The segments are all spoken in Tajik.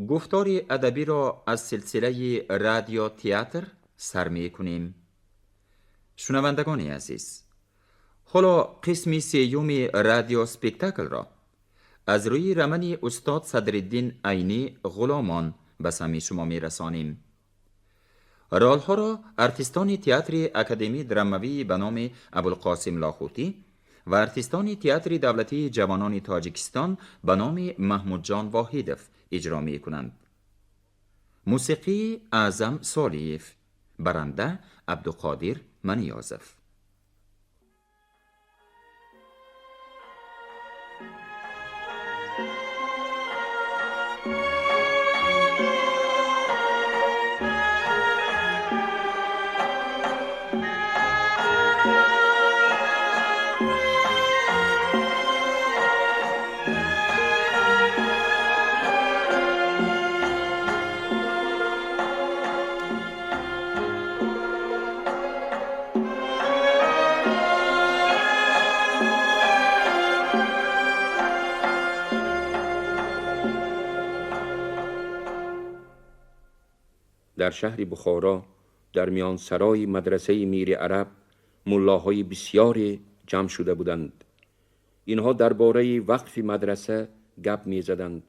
Гуфтори адабиро аз силсилаи радиотеатр сар мекунем. Шунавандагони азиз, ҳоло қисми сеюми радиоспектаклро аз рӯи романи устод Садриддин Айнӣ «Ғуломон» ба самъи шумо мерасонем. Ролҳоро артистони театри академии драмавии ба номи Абулқосим Лоҳутӣ ва артистони театри давлатии ҷавонони Тоҷикистон ба номи Маҳмудҷон Воҳидов иҷро мекунанд. Мусиқии Аъзам Солиев, баранда Абдуқодир Маниёзов. Дар шаҳри Бухоро дар миёнсарои мадрасаи Мири Араб муллоҳои бисёре ҷамъ шуда буданд. Инҳо дар бораи вақфи мадраса гап мезаданд.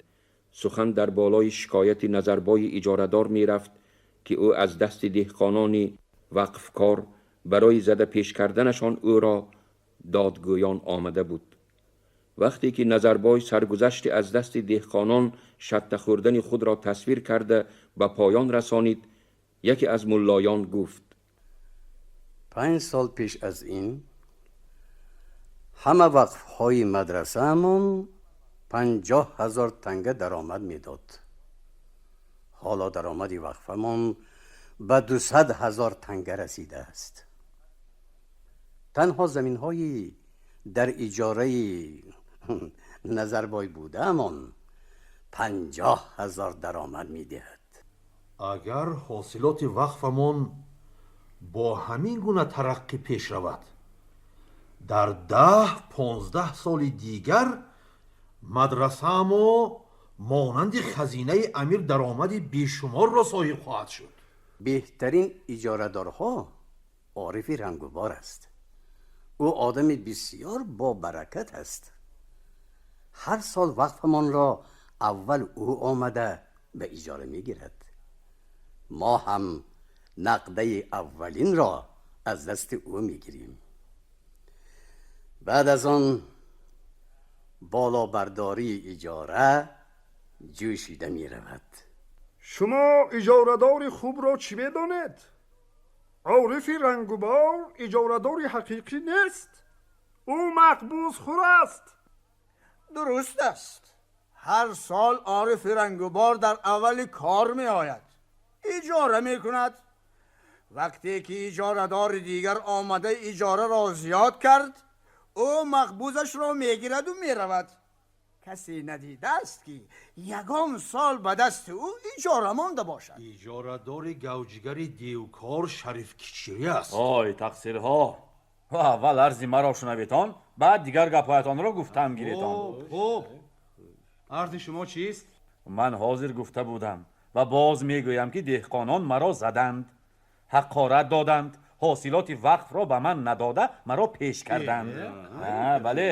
Сухан дар болои шикояти Назарбои иҷорадор мерафт, ки ӯ аз дасти деҳқонони вақфкор барои зада пеш карданашон ӯро додгӯён омада буд. Вақте ки Назарбой саргузашти аз дасти деҳқонон шатта хӯрдани худро тасвир карда ба поён расонид, яке аз муллоён гуфт: 5 сол пеш аз ин ҳама вақфҳои мадрасаамон 50,000 танга даромад медод. Ҳоло даромади вақфамон ба 200,000 танга расидааст. Танҳо заминҳои дар иҷораи Назарбой будаамон 50,000 даромад медиҳад. Агар ҳосилоти вақфамон бо ҳамин гуна тараққӣ пеш равад, дар 10-15 соли дигар мадрасаамо монанди хазинаи амир даромади бешуморро соҳиб хоҳад шуд. Беҳтарин иҷорадорҳо Орифи Рангубор аст. Ӯ одами бисёр бобаракат аст. Ҳар сол вақфамонро аввал ӯ омада ба иҷора мегирад. Мо ҳам нақдаи аввалинро аз дасти ӯ мегирем. Баъд аз он болобардории иҷора ҷӯшида меравад. Шумо иҷорадори хубро чӣ медонед? Орифи Рангубор иҷорадори ҳақиқӣ нест. Ӯ мақбузхӯр аст. Дуруст аст. Ҳар сол Орифи Рангубор дар аввали кор меояд, иҷора мекунад. Вақте ки иҷорадори дигар омада иҷораро зиёд кард, ӯ мақбузашро мегираду меравад. Касе надидааст, ки ягон сол ба дасти ӯ иҷора монда бошад. Иҷорадори гавҷигари девкор Шариф Кичирӣ аст. Ой, тақсирҳо! Ва аввал арзи маро шунаведон, баъд дигар гапҳоятонро гуфтан гиретон. Хуб, арзи шумо чист? Ман ҳозир гуфта будам ва боз мегӯям, ки деҳқонон маро заданд, ҳақорат доданд, ҳосилоти вақфро ба ман надода, маро пеш карданд. Бале,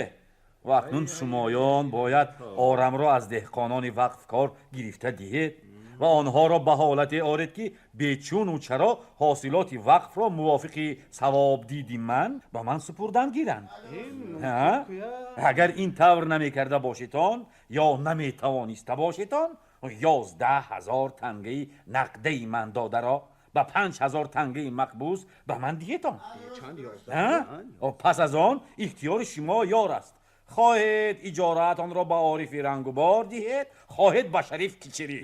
ва акнун шумоён бояд орамро аз деҳқонони вақфкор гирифта диҳед ва онҳоро ба ҳолате оред, ки бечуну чаро ҳосилоти вақфро мувофиқи савобдиди ман ба ман супурдан гиранд. Агар ин тавр намекарда бошедон ё наметавониста бошедон, 11,000 тангаи нақдаи ман додаро ба 5000 тангаи мақбуз ба ман диҳедон. Пас аз он ихтиёри шумо ёр аст. Хоҳед, иҷораатонро ба Орифи Рангубор диҳед, хоҳед, ба Шариф Кичирӣ.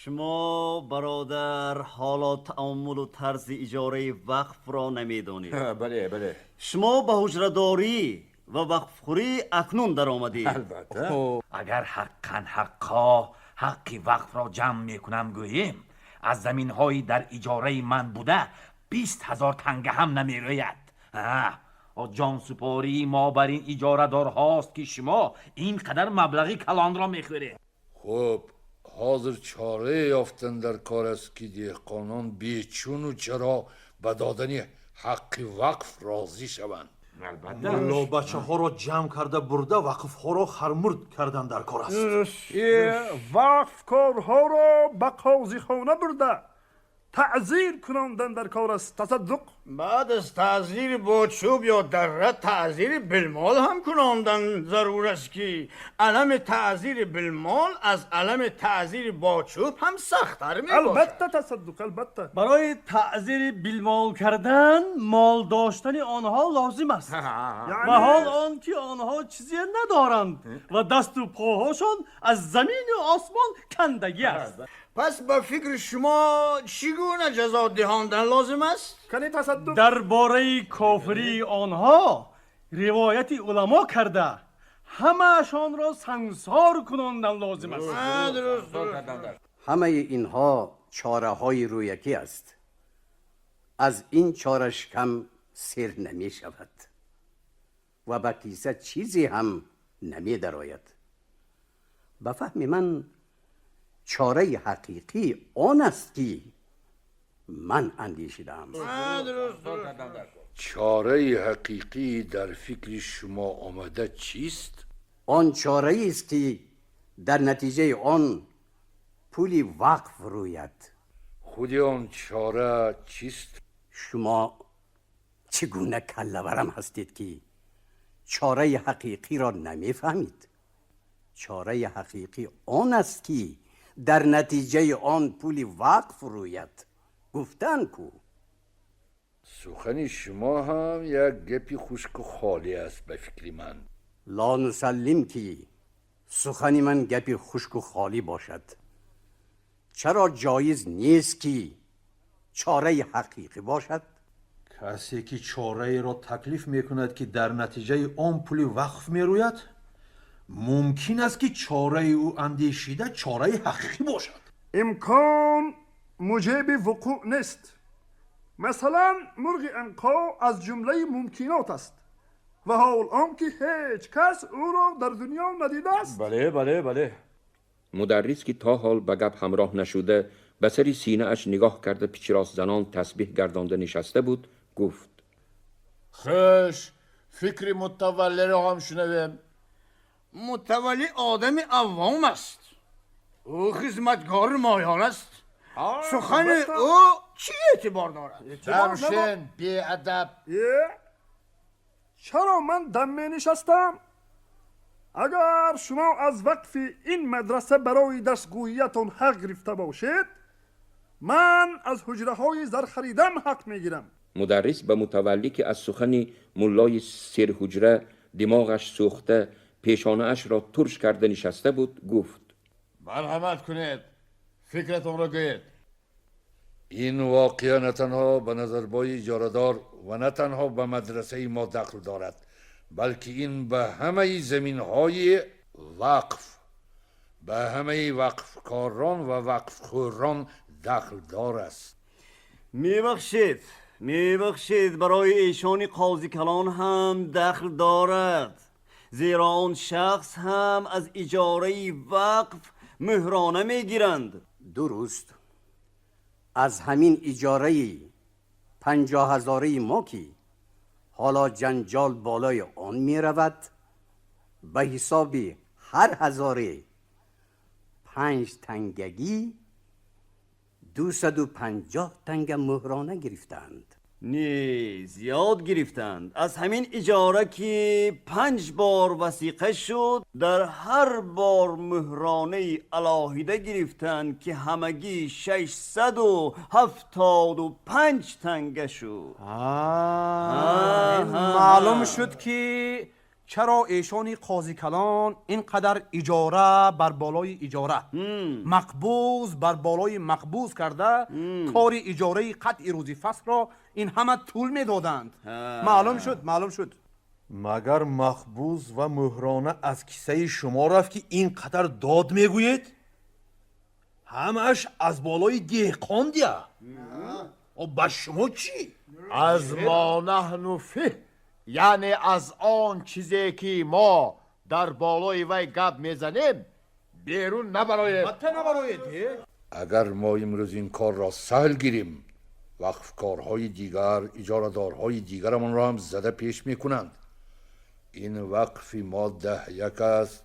Шумо, бародар, ҳоло таомулу тарзи иҷораи вақфро намедонед. Бале, бале. Шумо ба ҳуҷрадорӣ ва вақфхӯрӣ акнун даромадед. Албатта, агар ҳаққан ҳаққо ҳаққи вақфро ҷамъ мекунам гӯем, аз заминҳои дар иҷораи ман буда 20,000 танга ҳам намерӯяд. Ҷонсупории мо бар ин иҷорадорҳост, ки шумо ин қадар маблағи калонро мехӯред. Хуб, ҳозир чора ёфтан дар кор аст, ки деҳқонон бечуну чаро ба додани ҳаққи вақф розӣ шаванд. Албатта. Муллобачаҳоро ҷамъ карда бурда, вақфҳоро хармурд кардан дар кор аст. Вақфкорҳоро ба қозихона бурда, таъзир кунондан дар кор аст, тасаддуқ. Баъд аз таъзир бо чӯб ё дарра, таъзири билмол ҳам кунондан зарур аст, ки алами таъзири билмол аз алами таъзири бо чӯб ҳам сахттар мебошад. Албатта, тасаддуқ, албатта. Барои таъзири билмол кардан мол доштани онҳо лозим аст, ва ҳол он ки онҳо чизе надоранд ва дасту поҳошон аз замину осмон кандагӣ аст. Пас ба фикри шумо чӣ гуна ҷазо диҳондан лозим аст? Кани, тасаддуқ. Дар бораи кофирии онҳо ривояти уламо карда, ҳамаашонро сангсор кунондан лозим аст. Ҳамаи инҳо чораҳои рӯякӣ аст. Аз ин чора шикам сер намешавад ва ба киса чизе ҳам намедарояд. Ба фаҳми ман, чораи ҳақиқӣ он аст, ки ман андешидаам. Чораи ҳақиқӣ дар фикри шумо омада чист? Он чораест, ки дар натиҷаи он пули вақф рӯяд. Худи он чора чист? Шумо чӣ гуна каллаварам ҳастед, ки чораи ҳақиқиро намефаҳмид? Чораи ҳақиқӣ он аст, ки дар натиҷаи он пули вақф рӯяд. Гуфтан ку. Сухани шумо ҳам як гапи хушку холӣ аст, ба фикри ман. Ло нусаллим, ки сухани ман гапи хушку холӣ бошад. Чаро ҷоиз нест, ки чораи ҳақиқӣ бошад? Касе ки чораеро таклиф мекунад, ки дар натиҷаи он пули вақф мерӯяд, мумкин аст, ки чораи ӯ андешида чораи ҳақиқӣ бошад. Имкон муҷиби вуқӯъ нест. Масалан, мурғи анқо аз ҷумлаи мумкинот аст ва ҳол он ки ҳеҷ кас ӯро дар дунё надидааст. Бале, бале, бале. Мударрис, ки то ҳол ба гап ҳамроҳ нашуда, ба сари синааш нигоҳ карда, пичиросзанон тасбеҳ гардонда нишаста буд, гуфт: Хуш, фикри мутаваллиро ҳам шунавем. Мутавалли одами авом аст, ӯ хизматгори моён аст. Сухани ӯ чӣ эътибор дорад? Дамшин, беадаб! Чаро ман дам менишастам? Агар шумо аз вақфи ин мадраса барои дарсгӯиятон ҳақ гирифта бошед, ман аз ҳуҷраҳои зархаридам ҳақ мегирам. Мударрис ба мутаваллӣ, ки аз сухани муллои серҳуҷра димоғаш сӯхта, пешонаашро турш карда нишаста буд, гуфт: Марҳамат кунед, фикратонро гӯед. Ин воқеа на танҳо ба Назарбои иҷорадор ва на танҳо ба мадрасаи мо дахл дорад, балки ин ба ҳамаи заминҳои вақф, ба ҳамаи вақфкорон ва вақфхӯрон дахлдор аст. Мебахшед, мебахшед, барои эшони қозикалон ҳам дахл дорад, зеро он шахс ҳам аз иҷораи вақф муҳрона мегиранд. Дуруст, аз ҳамин иҷораи 50 ҳазораи мо, ки ҳоло ҷанҷол болои он меравад, ба ҳисоби ҳар ҳазоре панҷ тангагӣ 250 танга муҳрона гирифтаанд. Не, зиёд гирифтанд. Аз ҳамин иҷора, ки панҷ бор васиқа шуд, дар ҳар бор муҳронаи алоҳида гирифтанд, ки ҳамагӣ 675 танга шуд. Маълум шуд, ки чаро эшони қозикалон ин қадар иҷора бар болои иҷора, мақбуз бар болои мақбуз карда, кори иҷораи қатъи рӯзи фаслро ин ҳама тӯл медоданд. Маълум шуд, маълум шуд. Магар мақбуз ва муҳрона аз кисаи шумо рафт, ки ин қадар дод мегӯед? Ҳамааш аз болои деҳқон дия. Ба шумо чӣ? Аз мо наҳну фиҳ, яъне аз он чизе, ки мо дар болои вай гап мезанем, Берун набароед. Албатта набароед. Агар мо имрӯз ин корро саҳл гирем, вақфкорҳои дигар иҷорадорҳои дигарамонро ҳам зада пеш мекунанд. Ин вақфи мо 10 1 аст.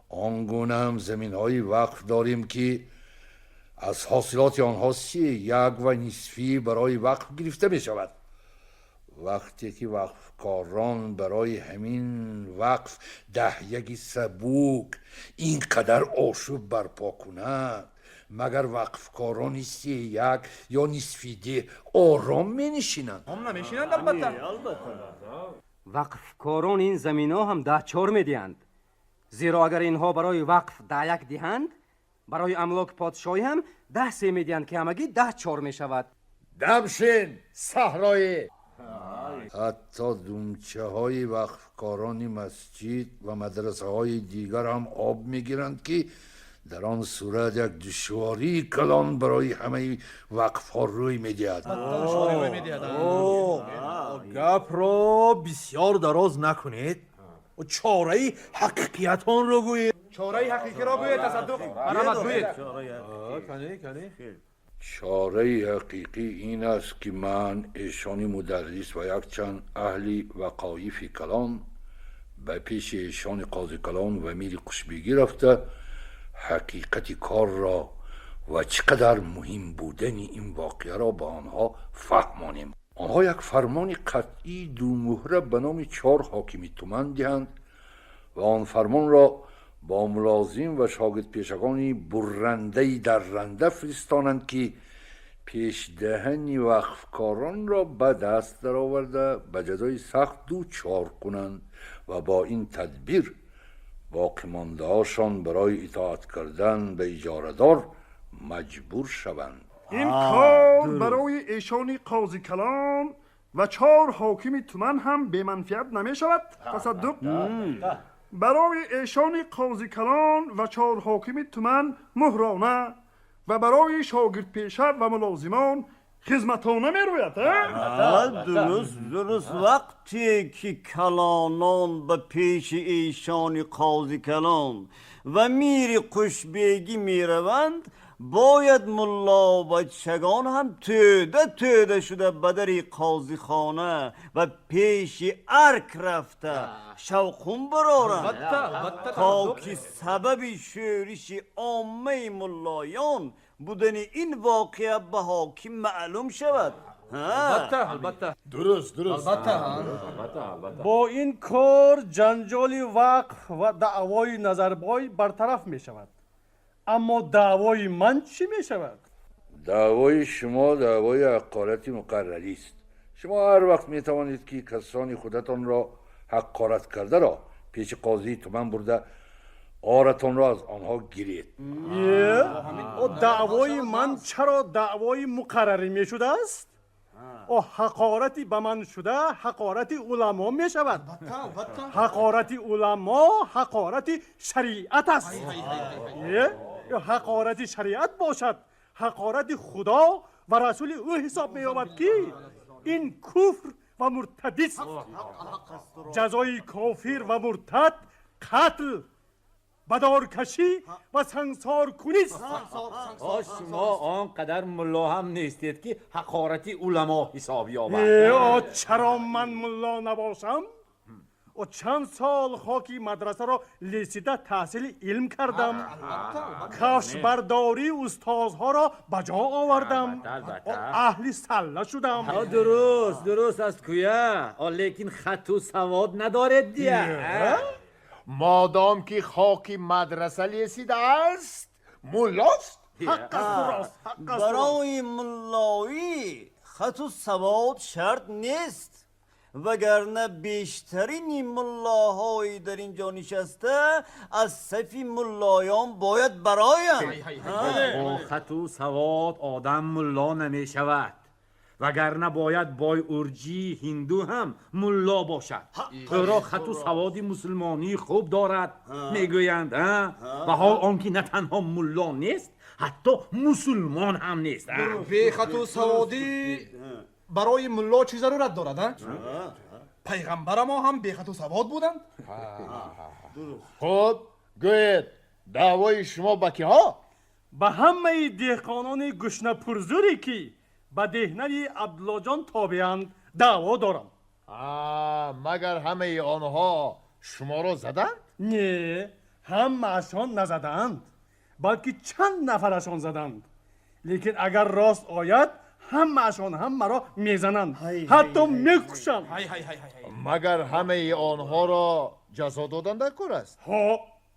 Он гуна ҳам заминҳои вақф дорем, ки аз ҳосилоти онҳо 3 1 ва нисфӣ барои вақф гирифта мешавад. Вақте ки вақфкорон барои ҳамин вақф 10 1-и сабук ин қадар ошӯб барпо кунад, магар вақфкорони 3 1 ё нисфи деҳ ором менишинанд? Намешинанд, албатта. Вақфкорон ин заминҳо ҳам 10 4 медиҳанд, зеро агар инҳо барои вақф 10 1 диҳанд, барои амлоки подшоҳӣ ҳам 10 3 медиҳанд, ки ҳамагӣ 10 4 мешавад. Дамшин, саҳроӣ. Ҳатто думчаҳои вақфкорони масҷид ва мадрасаҳои дигар ҳам об мегиранд, ки дар он сурат як душвории калон барои ҳамаи вақфҳо рӯй медиҳад. Гапро бисёр дароз накунед, чораи ҳақиқиятонро гӯед. Чораи ҳақиқиро гӯед, Тасаддуқ, марҳамат, гӯед. Чораи ҳақиқӣ ин аст, ки ман, эшони мударрис ва якчанд аҳли вақоифи калон ба пеши эшони қозикалон ва мири Қушбегӣ рафта, ҳақиқати корро ва чӣ қадар муҳим будани ин воқеаро ба онҳо фаҳмонем. Онҳо як фармони қатъии думуҳра ба номи чор ҳокими туман диҳанд ва он фармонро бо мулозим ва шогирдпешагони буррандаи дарранда фиристонанд, ки пешдаҳани вақфкоронро ба даст дароварда, ба ҷазои сахт дучор кунанд ва бо ин тадбир боқимондаҳошон барои итоат кардан ба иҷорадор маҷбур шаванд. Ин кор барои эшони қозикалон ва чор ҳокими туман ҳам беманфиат намешавад, Тасаддуқ. Барои эшони қозикалон ва чор ҳокими туман муҳрона ва барои шогирдпеша ва мулозимон хизматона мерӯяд. Дуруст, дуруст. Вақте ки калонон ба пеши эшони қозикалон ва мири Қушбегӣ мераванд, бояд муллобачагон ҳам тӯда тӯда шуда ба дари қозихона ва пеши арк рафта шавқун бароранд, то ки сабаби шӯриши оммаи муллоён будани ин воқеа ба ҳоким маълум шавад. Дуруст, дуруст. Бо ин кор ҷанҷоли вақф ва даъвои Назарбой бартараф мешавад, аммо даъвои ман чӣ мешавад? Даъвои шумо даъвои ҳақорати муқаррарист. Шумо ҳар вақт метавонед, ки касони худатонро ҳақорат кардаро пеши қозии туман бурда, оратонро аз онҳо гиред. Даъвои ман чаро даъвои муқаррарӣ мешудааст? О, ҳақорати ба ман шуда ҳақорати уламо мешавад. Ҳақорати уламо ҳақорати шариат аст. Ҳақорати шариат бошад, ҳақорати Худо ва расули ӯ ҳисоб меёбад, ки ин куфр ва муртадист. Ҷазои кофир ва муртад қатл, бадоркашӣ ва сангсоркунист. Шумо он қадар мулло ҳам нестед, ки ҳақорати уламо ҳисоб ёбад. Чаро ман мулло набошам? Чанд сол хоки мадрасаро лесида таҳсили илм кардам, кафшбардории устозҳоро ба ҷо овардам, аҳли салла шудам. Дуруст, дуруст аст куя, лекин хату савод надоред дия. Модом ки хоки мадраса лесидааст, муллост. Барои муллоӣ хату савод шарт нест, вагарна бештарини муллоҳои дар ин ҷо нишаста аз сафи муллоён бояд бароянд. Бо хату савод одам мулло намешавад, вагарна бояд бой урҷии ҳинду ҳам мулло бошад. Ӯро хату саводи мусулмонии хуб дорад мегӯянд, ва ҳол он ки на танҳо мулло нест, ҳатто мусулмон ҳам нест. Бехату саводӣ барои мулло чӣ зарурат дорад? Пайғамбарамо ҳам бехату савод буданд. Хуб, гӯед, Даъвои шумо ба киҳо? Ба ҳамаи деҳқонони гушнапурзӯре, ки ба деҳнави Абдуллоҷон тобеанд, даъво дорам. Магар ҳамаи онҳо шуморо заданд? Не, ҳамаашон назаданд, балки чанд нафарашон заданд. Лекин агар рост ояд, ҳамаашон ҳам маро мезананд, ҳатто мекушанд. Магар ҳамаи онҳоро ҷазо додан дар кор аст? Ҳо,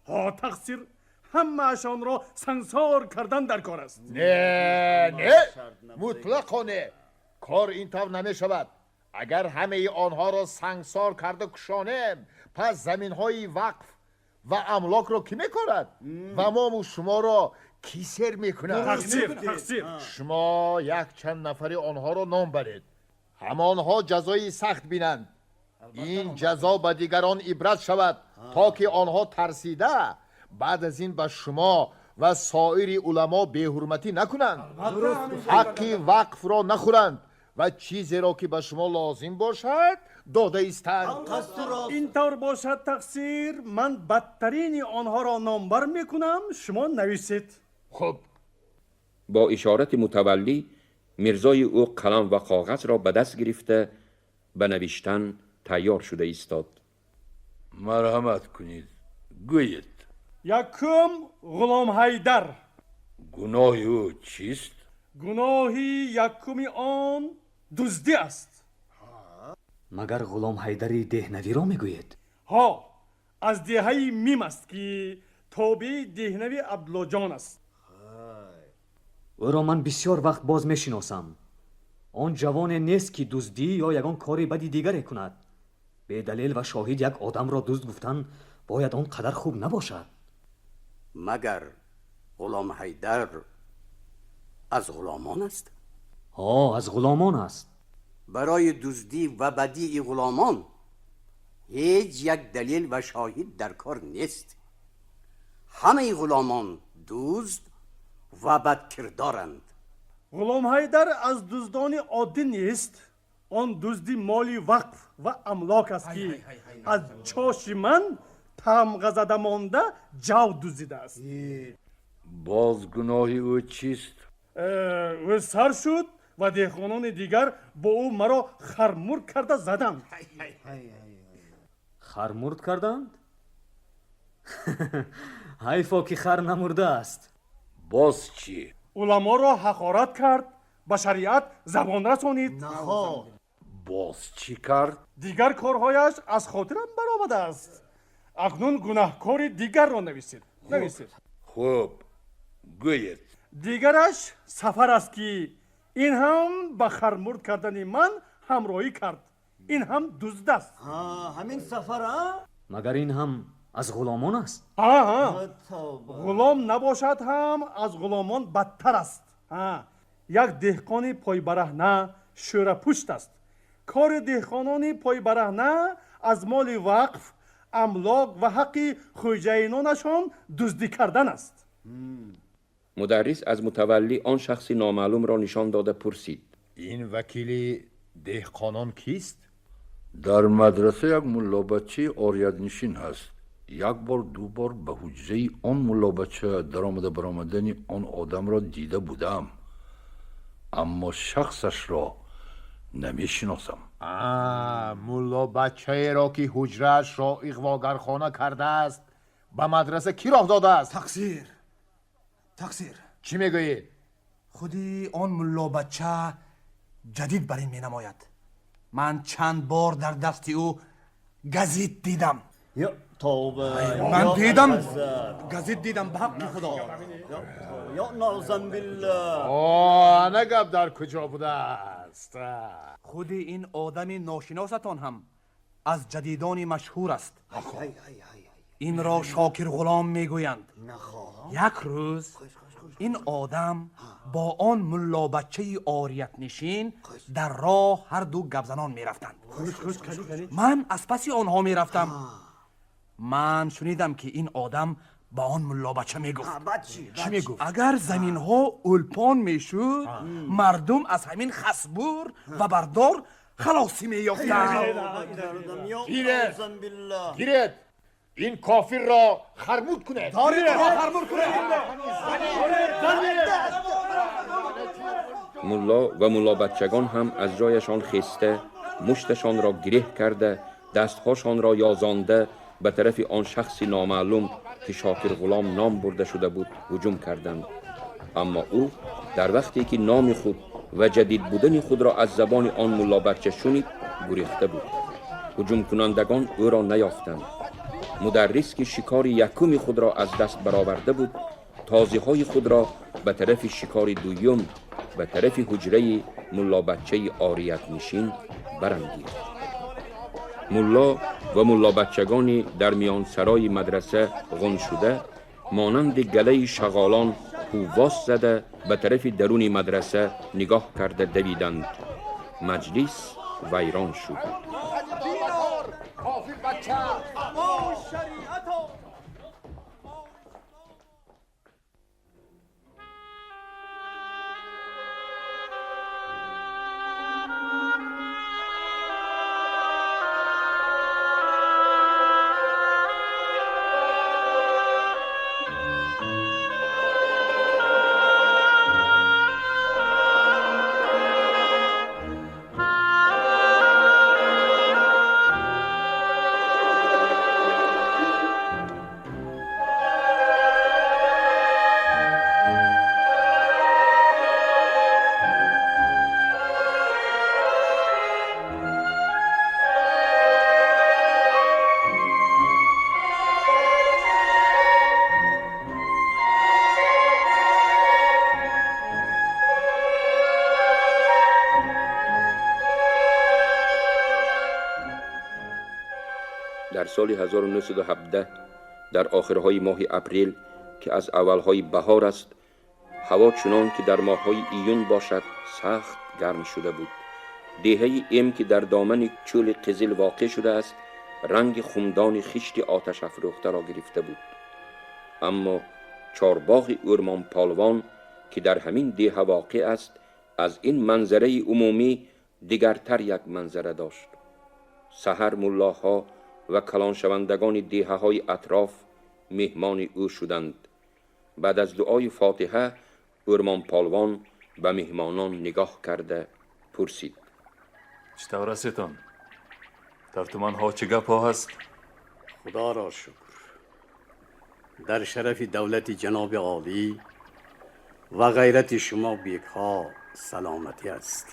ҳо, тақсир, ҳамаашонро сангсор кардан дар кор аст. Не, не, мутлақо не, кор ин тавр намешавад. Агар ҳамаи онҳоро сангсор карда кушонем, пас заминҳои вақф ва амлокро кӣ мекорад ва мому шуморо кӣ сер мекунад? Тақсир, тақсир, шумо якчанд нафари онҳоро ном баред, ҳамонҳо ҷазои сахт бинанд. Ин ҷазо ба дигарон ибрат шавад, то ки онҳо тарсида баъд аз ин ба шумо ва соири уламо беҳурматӣ накунанд, ҳаққи вақфро нахӯранд ва чизеро, ки ба шумо лозим бошад, дода истанд. Ин тавр бошад, тақсир, ман бадтарини онҳоро номбар мекунам, шумо нависед. Хуб. Бо ишорати мутаваллӣ мирзои ӯ қалам ва коғазро ба даст гирифта ба навиштан тайёр шуда истод. Марҳамат кунед, гӯед. Якум, Ғулом Ҳайдар. Гуноҳи ӯ чист? Гуноҳи якуми он дуздӣ аст. Магар Ғулом Ҳайдари деҳнавиро мегӯед? Ҳо, аз деҳаи Мим аст, ки тобеи деҳнави Абдуллоҷон аст. Ӯро ман бисёр вақт боз мешиносам. Он ҷавоне нест, ки дуздӣ ё ягон кори бади дигаре кунад. Бедалел ва шоҳид як одамро дузд гуфтан бояд он қадар хуб набошад. Магар Ғулом Ҳайдар аз ғуломон аст? Ҳо, аз ғуломон аст. Барои дуздӣ ва бадии ғуломон ҳеҷ як далел ва шоҳид дар кор нест. Ҳамаи ғуломон дузд ва бадкирдоранд. Ғулом Ҳайдар аз дуздони оддӣ нест. Он дузди моли вақф ва амлок аст, ки аз чоши ман тамға зада монда ҷав дуздидааст. Боз гуноҳи ӯ чист? Ӯ сар шуд ва деҳқонони дигар бо ӯ маро хармурд карда заданд. Хармурд карданд? Ҳайфо, ки хар намурдааст. Боз чӣ? Уламоро ҳақорат кард, ба шариат забон расонид. Боз чӣ кард? Дигар корҳояш аз хотирам баромадааст. Акнун гунаҳкори дигарро нависед, нависед. Хуб, гӯед. Дигараш Сафар аст, ки ин ҳам ба хармурд кардани ман ҳамроҳӣ кард. Ин ҳам дузд аст. Ҳамин Сафар? Магар ин ҳам аз ғуломон аст? Ғулом набошад ҳам, аз ғуломон бадтар аст. Як деҳқони пойбараҳна, шӯрапушт аст. Кори деҳқонони пойбараҳна аз моли вақф, амлок ва ҳаққи хӯҷаинонашон дуздӣ кардан аст. Мударрис аз мутаваллӣ он шахси номаълумро нишон дода пурсид: Ин вакили деҳқонон кист? Дар мадраса як муллобачаи ориятнишин ҳаст. Як бор, ду бор ба ҳуҷраи он муллобача даромада баромадани он одамро дида будам, аммо шахсашро намешиносам. Муллобачаеро, ки ҳуҷраашро иғвогархона кардааст, ба мадраса кӣ роҳ додааст? Тақсир, тақсир. Чӣ мегӯед? Худи он муллобача ҷадид бар ин менамояд. Ман чанд бор дар дасти ӯ газит дидам. Ё тавба! Ман дидам, газит дидам, ба ҳаққи Худо. Ё наъзам биллаҳ! Ана гап дар куҷо будааст? Худи ин одами ношиносатон ҳам аз ҷадидони машҳур аст. Инро Шокир Ғулом мегӯянд. Як рӯз ин одам бо он муллобачаи ориятнишин дар роҳ ҳарду гапзанон мерафтанд. Ман аз паси онҳо мерафтам. Ман шунидам, ки ин одам ба он муллобача мегуфт. Чӣ мегуфт? Агар заминҳо ӯлпон мешуд, мардум аз ҳамин хасбур ва бардор халосӣ меёфтанд. Гиред, гиред. Ин кофирро хармуд кунед. Хармуд кунед. Мулло ва муллобачагон ҳам аз ҷояшон хеста, мушташонро гиреҳ карда, дастҳошонро ёзонда ба тарафи он шахси номаълум, ки Шокир Ғулом ном бурда шуда буд, ҳуҷум карданд. Аммо ӯ дар вақте ки номи худ ва ҷадид будани худро аз забони он муллобача шунид, гурехта буд. Ҳуҷумкунандагон ӯро наёфтанд. Мударрис, ки шикори якуми худро аз даст бароварда буд, тозиҳои худро ба тарафи шикори дуюм, ба тарафи ҳуҷраи муллобачаи ориятнишин барангехт. Мулло ва муллобачагони дар миёнсарои мадраса ғун шуда, монанди галаи шағолон ҳуввос зада, ба тарафи даруни мадраса нигоҳ карда давиданд. Маҷлис вайрон шуд. Дар соли 1917 дар охирҳои моҳи апрел, ки аз аввалҳои баҳор аст, ҳаво чунон ки дар моҳҳои июн бошад, сахт гарм шуда буд. Деҳаи Эм, ки дар домани чӯли Қизил воқеъ шудааст, ранги хумдони хишти оташафрӯхтаро гирифта буд. Аммо чорбоғи Ӯрмонполвон, ки дар ҳамин деҳа воқеъ аст, аз ин манзараи умумӣ дигартар як манзара дошт. Саҳар муллоҳо ва калоншавандагони деҳаҳои атроф меҳмони ӯ шуданд. Баъд аз дуои фотиҳа Ӯрмонполвон ба меҳмонон нигоҳ карда пурсид: Чӣ тавр ҳастетон? Дар туманҳо чӣ гапҳо ҳаст? Худоро шукр, дар шарафи давлати ҷаноби олӣ ва ғайрати шумо бекҳо саломатӣ аст.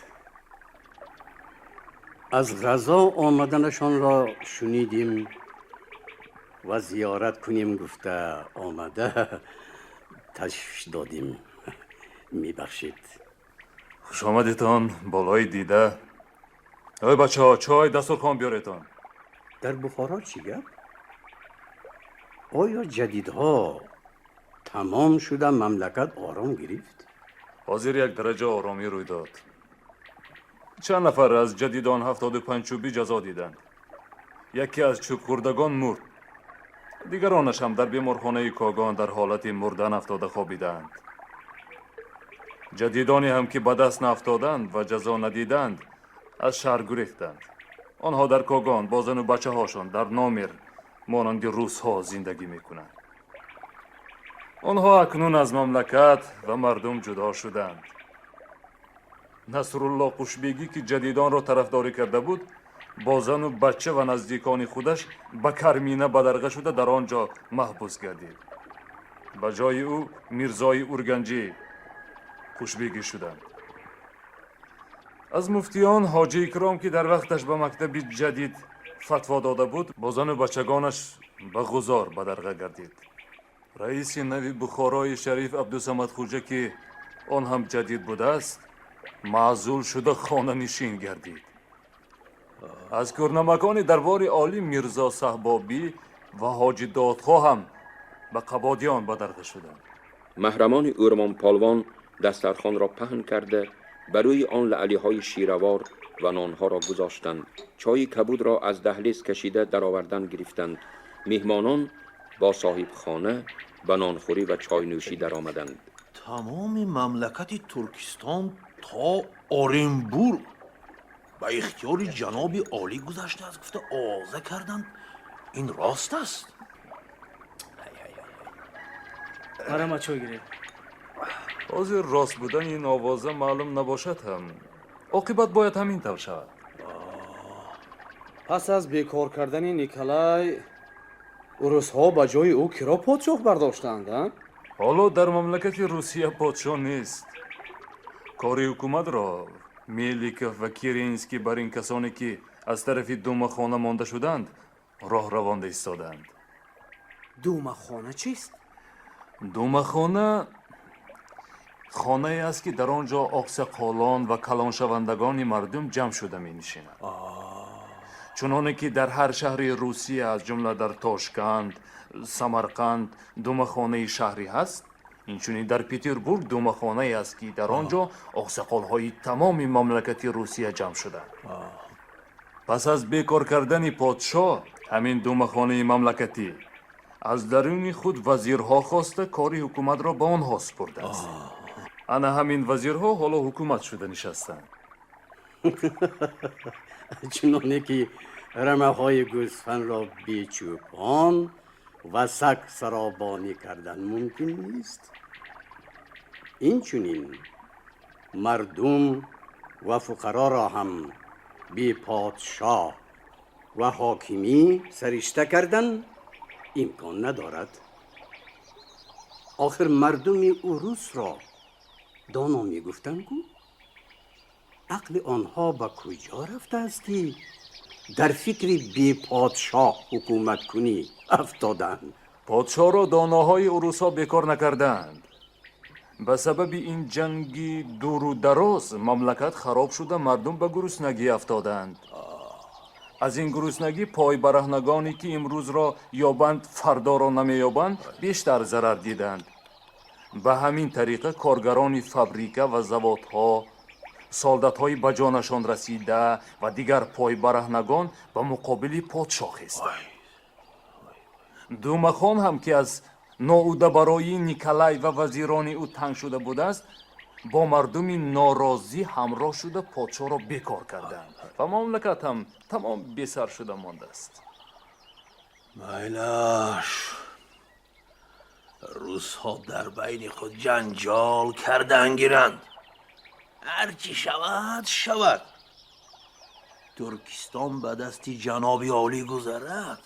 Аз ғазо омаданашонро шунидем ва зиёрат кунем гуфта омада ташвиш додем. Мебахшед. Хуш омадетон, болои дида. Ой бачаҳо, чой, дастурхон биёретон. Дар Бухоро чӣ гап? Оё ҷадидҳо тамом шуда, мамлакат ором гирифт? Ҳозир як дараҷа оромӣ рӯй дод. Чанд нафар аз ҷадидон 75 чӯбӣ ҷазо диданд. Яке аз чӯбхӯрдагон мурд. Дигаронаш ҳам дар беморхонаи Когон дар ҳолати мурдан афтода хобидаанд. Ҷадидоне ҳам ки ба даст наафтоданд ва ҷазо надиданд, аз шаҳр гурехтанд. Онҳо дар Когон бо зану бачаҳошон дар номер монанди русҳо зиндагӣ мекунанд. Онҳо акнун аз мамлакат ва мардум ҷудо шуданд. Насрулло Қушбегӣ, ки ҷадидонро тарафдорӣ карда буд, бо зану бача ва наздикони худаш ба Кармина бадарға шуда, дар он ҷо маҳбус гардид. Ба ҷои ӯ Мирзои Урганҷӣ Қушбегӣ шуданд. Аз муфтиён Ҳоҷи Икром, ки дар вақташ ба мактаби ҷадид фатво дода буд, бо зану бачагонаш ба Ғузор бадарға гардид. Раиси нави Бухорои Шариф Абдусамад Хуҷа, ки он ҳам ҷадид будааст, маъзул шуда хонанишин гардид. Аз кӯрнамакони дарбори олӣ Мирзо Саҳбобӣ ва Ҳоҷи Додхоҳ ҳам ба Қабодиён бадарға шуданд. Маҳрамони Ӯрмонполвон дастархонро паҳн карда, ба рӯи он лаълиҳои ширавор ва нонҳоро гузоштанд. Чойи кабудро аз даҳлез кашида даровардан гирифтанд. Меҳмонон бо соҳибхона ба нонхӯрӣ ва чойнӯшӣ даромаданд. Тамоми мамлакати Туркистон то Оренбург ба ихтиёри ҷаноби олӣ гузаштааст, гуфта овоза карданд. Ин рост аст? Марама чой гиред. Ҳозир рост будани ин овоза маълум набошад ҳам, оқибат бояд ҳамин тавр шавад. Пас аз бекор кардани Николай, урусҳо ба ҷои ӯ киро подшоҳ бардоштанд, а? Ҳоло дар мамлакати Русия подшоҳ нест. Кори ҳукуматро Меликов ва Керенский бар ин касоне ки аз тарафи Думахона монда шуданд, роҳ равонда истодаанд. Думахона чист? Думахона хонае аст, ки дар он ҷо оқсақолон ва калоншавандагони мардум ҷамъ шуда менишинанд. Чуноне ки дар ҳар шаҳри Русия, аз ҷумла дар Тошканд, Самарқанд думахонаи шаҳрӣ ҳаст, инчунин дар Петербург думахонае аст, ки дар он ҷо оқсақолҳои тамоми мамлакати Русия ҷамъ шуданд. Пас аз бекор кардани подшоҳ, ҳамин думахонаи мамлакатӣ аз даруни худ вазирҳо хоста, кори ҳукуматро ба онҳо супурдааст. Ана ҳамин вазирҳо ҳоло ҳукумат шуда нишастанд. Чуноне ки рамаҳои гӯсфандро бечӯпон ва саг саробонӣ кардан мумкин нест, инчунин мардум ва фуқароро ҳам беподшоҳ ва ҳокимӣ саришта кардан имкон надорад. Охир мардуми урусро доно мегуфтанд ку, ақли онҳо ба куҷо рафтааст, ки дар фикри беподшоҳ ҳукуматкунӣ афтоданд? Подшоҳро доноҳои урусҳо бекор накардаанд. Ба сабаби ин ҷанги дуру дароз мамлакат хароб шуда, мардум ба гуруснагӣ афтоданд. Аз ин гуруснагӣ пойбараҳнагоне ки имрӯзро ёбанд, фардоро намеёбанд, бештар зарар диданд. Ба ҳамин тариқа коргарони фабрика ва заводҳо, солдатҳои ба ҷонашон расида ва дигар пойбараҳнагон ба муқобили подшоҳ хестанд. Думахон ҳам, ки аз ноудабароии Николай ва вазирони ӯ танг шуда будааст, бо мардуми норозӣ ҳамроҳ шуда, подшоҳро бекор карданд ва мамлакат ҳам тамом бесар шуда мондааст. Майлаш, рӯзҳо дар байни худ ҷанҷол кардан гиранд, ҳарчи шавад шавад. Туркистон ба дасти ҷаноби олӣ гузарад,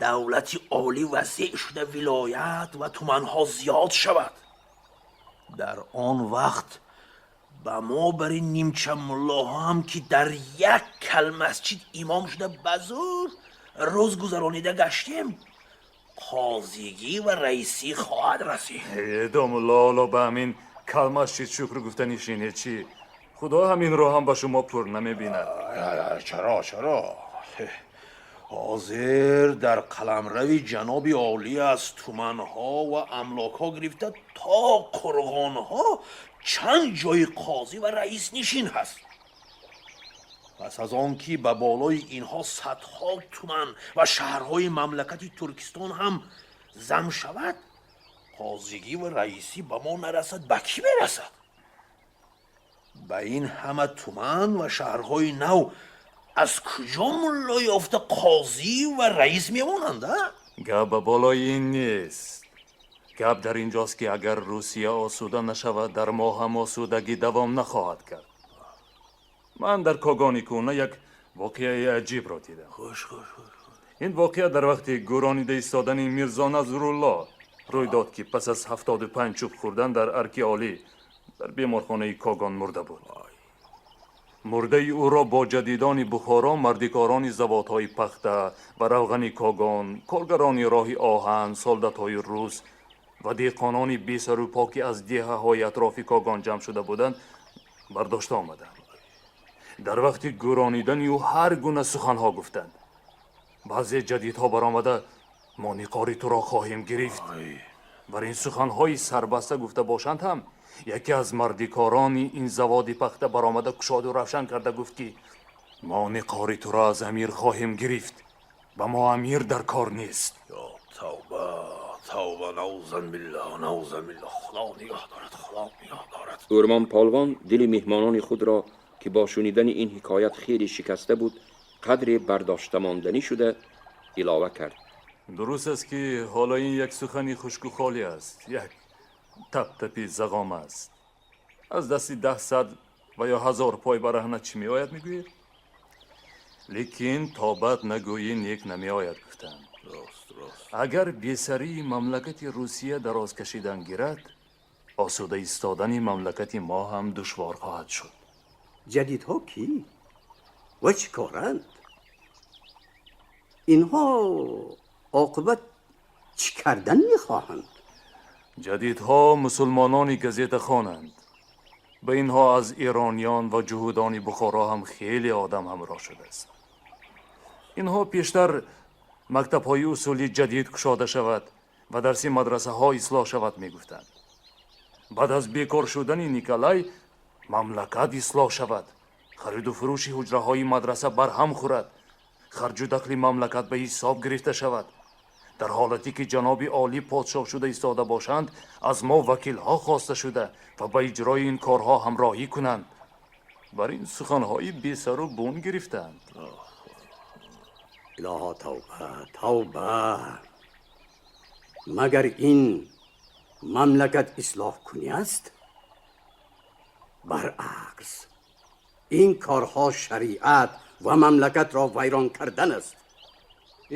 давлати олӣ васеъ шуда, вилоят ва туманҳо зиёд шавад. Дар он вақт ба мо бар ин нимча муллоҳо ҳам, ки дар як калмасҷид имом шуда, ба зур рӯз гузаронида гаштем, қозигӣ ва раисӣ хоҳад расид. Домулло, ҳоло ба ҳамин калмасҷид шукр гуфта нишинед чӣ? Худо ҳаминро ҳам ба шумо пур намебинад. Чаро, чаро? Ҳозир дар қаламрави ҷаноби олӣ аз туманҳо ва амлокҳо гирифта то қурғонҳо чанд ҷои қозӣ ва раиснишин ҳаст. Пас аз он ки ба болои инҳо садҳо туман ва шаҳрҳои мамлакати Туркистон ҳам зам шавад, қозигӣ ва раисӣ ба мо нарасад, ба кӣ мерасад? Ба ин ҳама туман ва шаҳрҳои нав аз куҷо мулло ёфта қозӣ ва раис мемонанд, а? Гап ба болои ин нест. Гап дар инҷост, ки агар Русия осуда нашавад, дар мо ҳам осудагӣ давом нахоҳад кард. Ман дар Когони кӯҳна як воқеаи аҷибро дидам. Хуш, хуш, хуш. Ин воқеа дар вақти гӯронида истодани Мирзо Назрулло рӯй дод, ки пас аз 75 чӯб хӯрдан дар Арки Олӣ дар беморхонаи Когон мурда буд. Мурдаи ӯро бо ҷадидони Бухоро, мардикорони заводҳои пахта ва равғани Когон, коргарони роҳи оҳан, солдатҳои рус ва деҳқонони бесару по, ки аз деҳаҳои атрофи Когон ҷамъ шуда буданд, бардошта омаданд. Дар вақти гӯронидани ӯ ҳар гуна суханҳо гуфтанд. Баъзе ҷадидҳо баромада: «Мо ниқори туро хоҳем гирифт», бар ин суханҳои сарбаста гуфта бошанд ҳам, яке аз мардикорони ин заводи пахта баромада, кушоду равшан карда гуфт, ки мо ниқори туро аз амир хоҳем гирифт, ба мо амир дар кор нест. Тавба, тавба, наузан биллаҳ, наузан биллаҳ! Худо нигоҳ дорад, Худо нигоҳ дорад. Ӯрмон Полвон дили меҳмонони худро, ки бо шунидани ин ҳикоят хеле шикаста буд, қадре бардошта монданӣ шуда, илова кард: Дуруст аст, ки ҳоло ин як сухани хушку холӣ аст, як тап-тапи зағом аст. Аз дасти 10, 100 ва ё 1000 пой бараҳна чӣ меояд, мегӯед? Лекин то бад нагӯӣ, нек намеояд, гуфтанд. Рост, рост. Агар бесарии мамлакати Русия дароз кашидан гирад, осуда истодани мамлакати мо ҳам душвор хоҳад шуд. Ҷадидҳо кӣ ва чӣ коранд? Инҳо оқибат чӣ кардан мехоҳанд? Ҷадидҳо мусулмонони газетахонанд. Ба инҳо аз эрониён ва ҷуҳудони Бухоро ҳам хеле одам ҳамроҳ шудааст. Инҳо пештар мактабҳои усули ҷадид кушода шавад ва дарси мадрасаҳо ислоҳ шавад мегуфтанд. Баъд аз бекор шудани Николай мамлакат ислоҳ шавад, хариду фурӯши ҳуҷраҳои мадраса барҳам хӯрад, харҷу дахли мамлакат ба ҳисоб гирифта шавад. Дар ҳолате ки ҷаноби олӣ подшоҳ шуда истода бошанд, аз мо вакилҳо хоста шуда ва ба иҷрои ин корҳо ҳамроҳӣ кунанд. Бар ин суханҳои бесару бун гирифтаанд. Илоҳо, тавба, тавба! Магар ин мамлакат ислоҳ кунӣ аст? Баръакс, ин корҳо шариат ва мамлакатро вайрон кардан аст.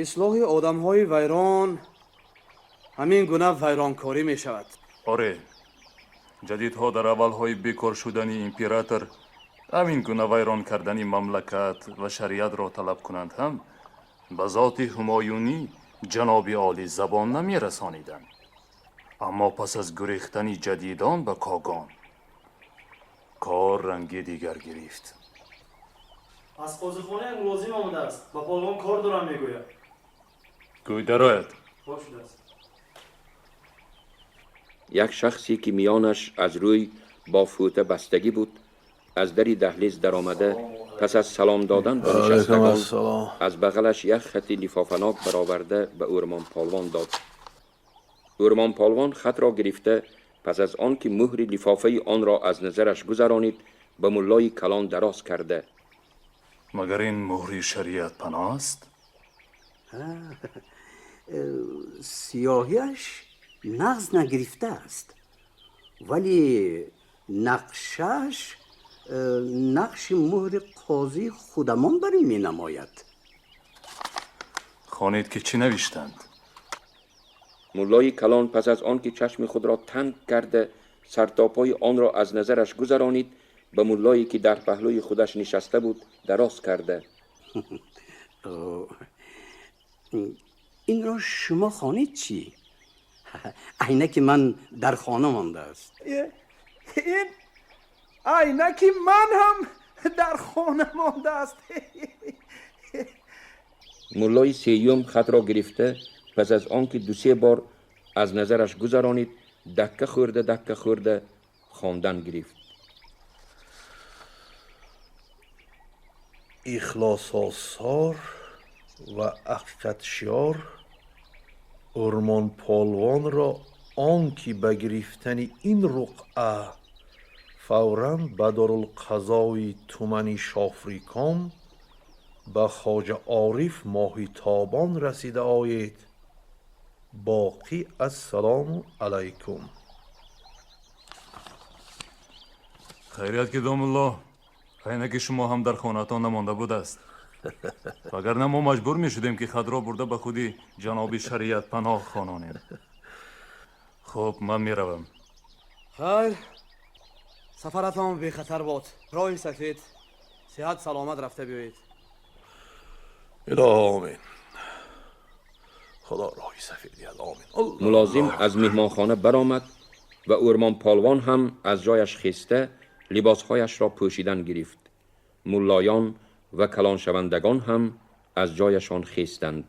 Ислоҳи одамҳои вайрон ҳамин гуна вайронкорӣ мешавад. Оре, ҷадидҳо дар аввалҳои бекор шудани император ҳамин гуна вайрон кардани мамлакат ва шариатро талаб кунанд ҳам ба зоти ҳумоюнӣ ҷаноби олӣ забон намерасониданд. Аммо пас аз гурехтани ҷадидон ба Когон кор ранги дигар гирифт. Аз қозихона як мулозим омадааст, ба полвон кор дорам мегӯяд. Гӯй дарояд. Хоб шудааст. Як шахсе ки миёнаш аз рӯй бо фӯта бастагӣ буд, аз дари даҳлиз даромада, пас аз салом додан ба нишастагон аз бағалаш як хати лифофанок бароварда ба Ӯрмон Полвон дод. Ӯрмон Полвон хатро гирифта, пас аз он ки муҳри лифофаи онро аз назараш гузаронид, ба муллои калон дароз карда: Магар ин муҳри шариат паноҳ аст? Сиёҳиаш нағз нагирифтааст, вале нақшааш нақши муҳри қозии худамон бар ин менамояд. Хонед, ки чӣ навиштанд. Муллои калон пас аз он ки чашми худро танг карда сартопои онро аз назараш гузаронид, ба муллое ки дар паҳлӯи худаш нишаста буд дароз карда: Инро шумо хонед чӣ? Айнаки ман дар хона мондааст. Ин айнаки ман ҳам дар хона мондааст. Муллои сеюм хатро гирифта, пас аз он ки 2-3 бор аз назараш гузаронид, дакка хӯрда дакка хӯрда хондан гирифт. Ихлососор ва ҳақиқатшиёр Ӯрмон Полвонро он ки ба гирифтани ин руқъа фавран ба Дорулқазои тумани Шофриком ба Хоҷа Ориф Моҳитобон расида оед. Боқӣ ассалому алайкум. Хайрият ки домулло, айнаки шумо ҳам дар хонаатон намонда будааст. Вагарна мо маҷбур мешудем, ки хатро бурда ба худи ҷаноби шариат паноҳ хононем. Хуб, ман меравам. Хайр, сафаратон бехатар бод. Роҳи сафед, сиҳат саломат рафта биёед. Илоҳо омин. Худо роҳи сафед диҳад, омин. Мулозим аз меҳмонхона баромад ва Ӯрмон Полвон ҳам аз ҷояш хеста либосҳояшро пӯшидан гирифт. Муллоён ва калоншавандагон ҳам аз ҷояшон хестанд.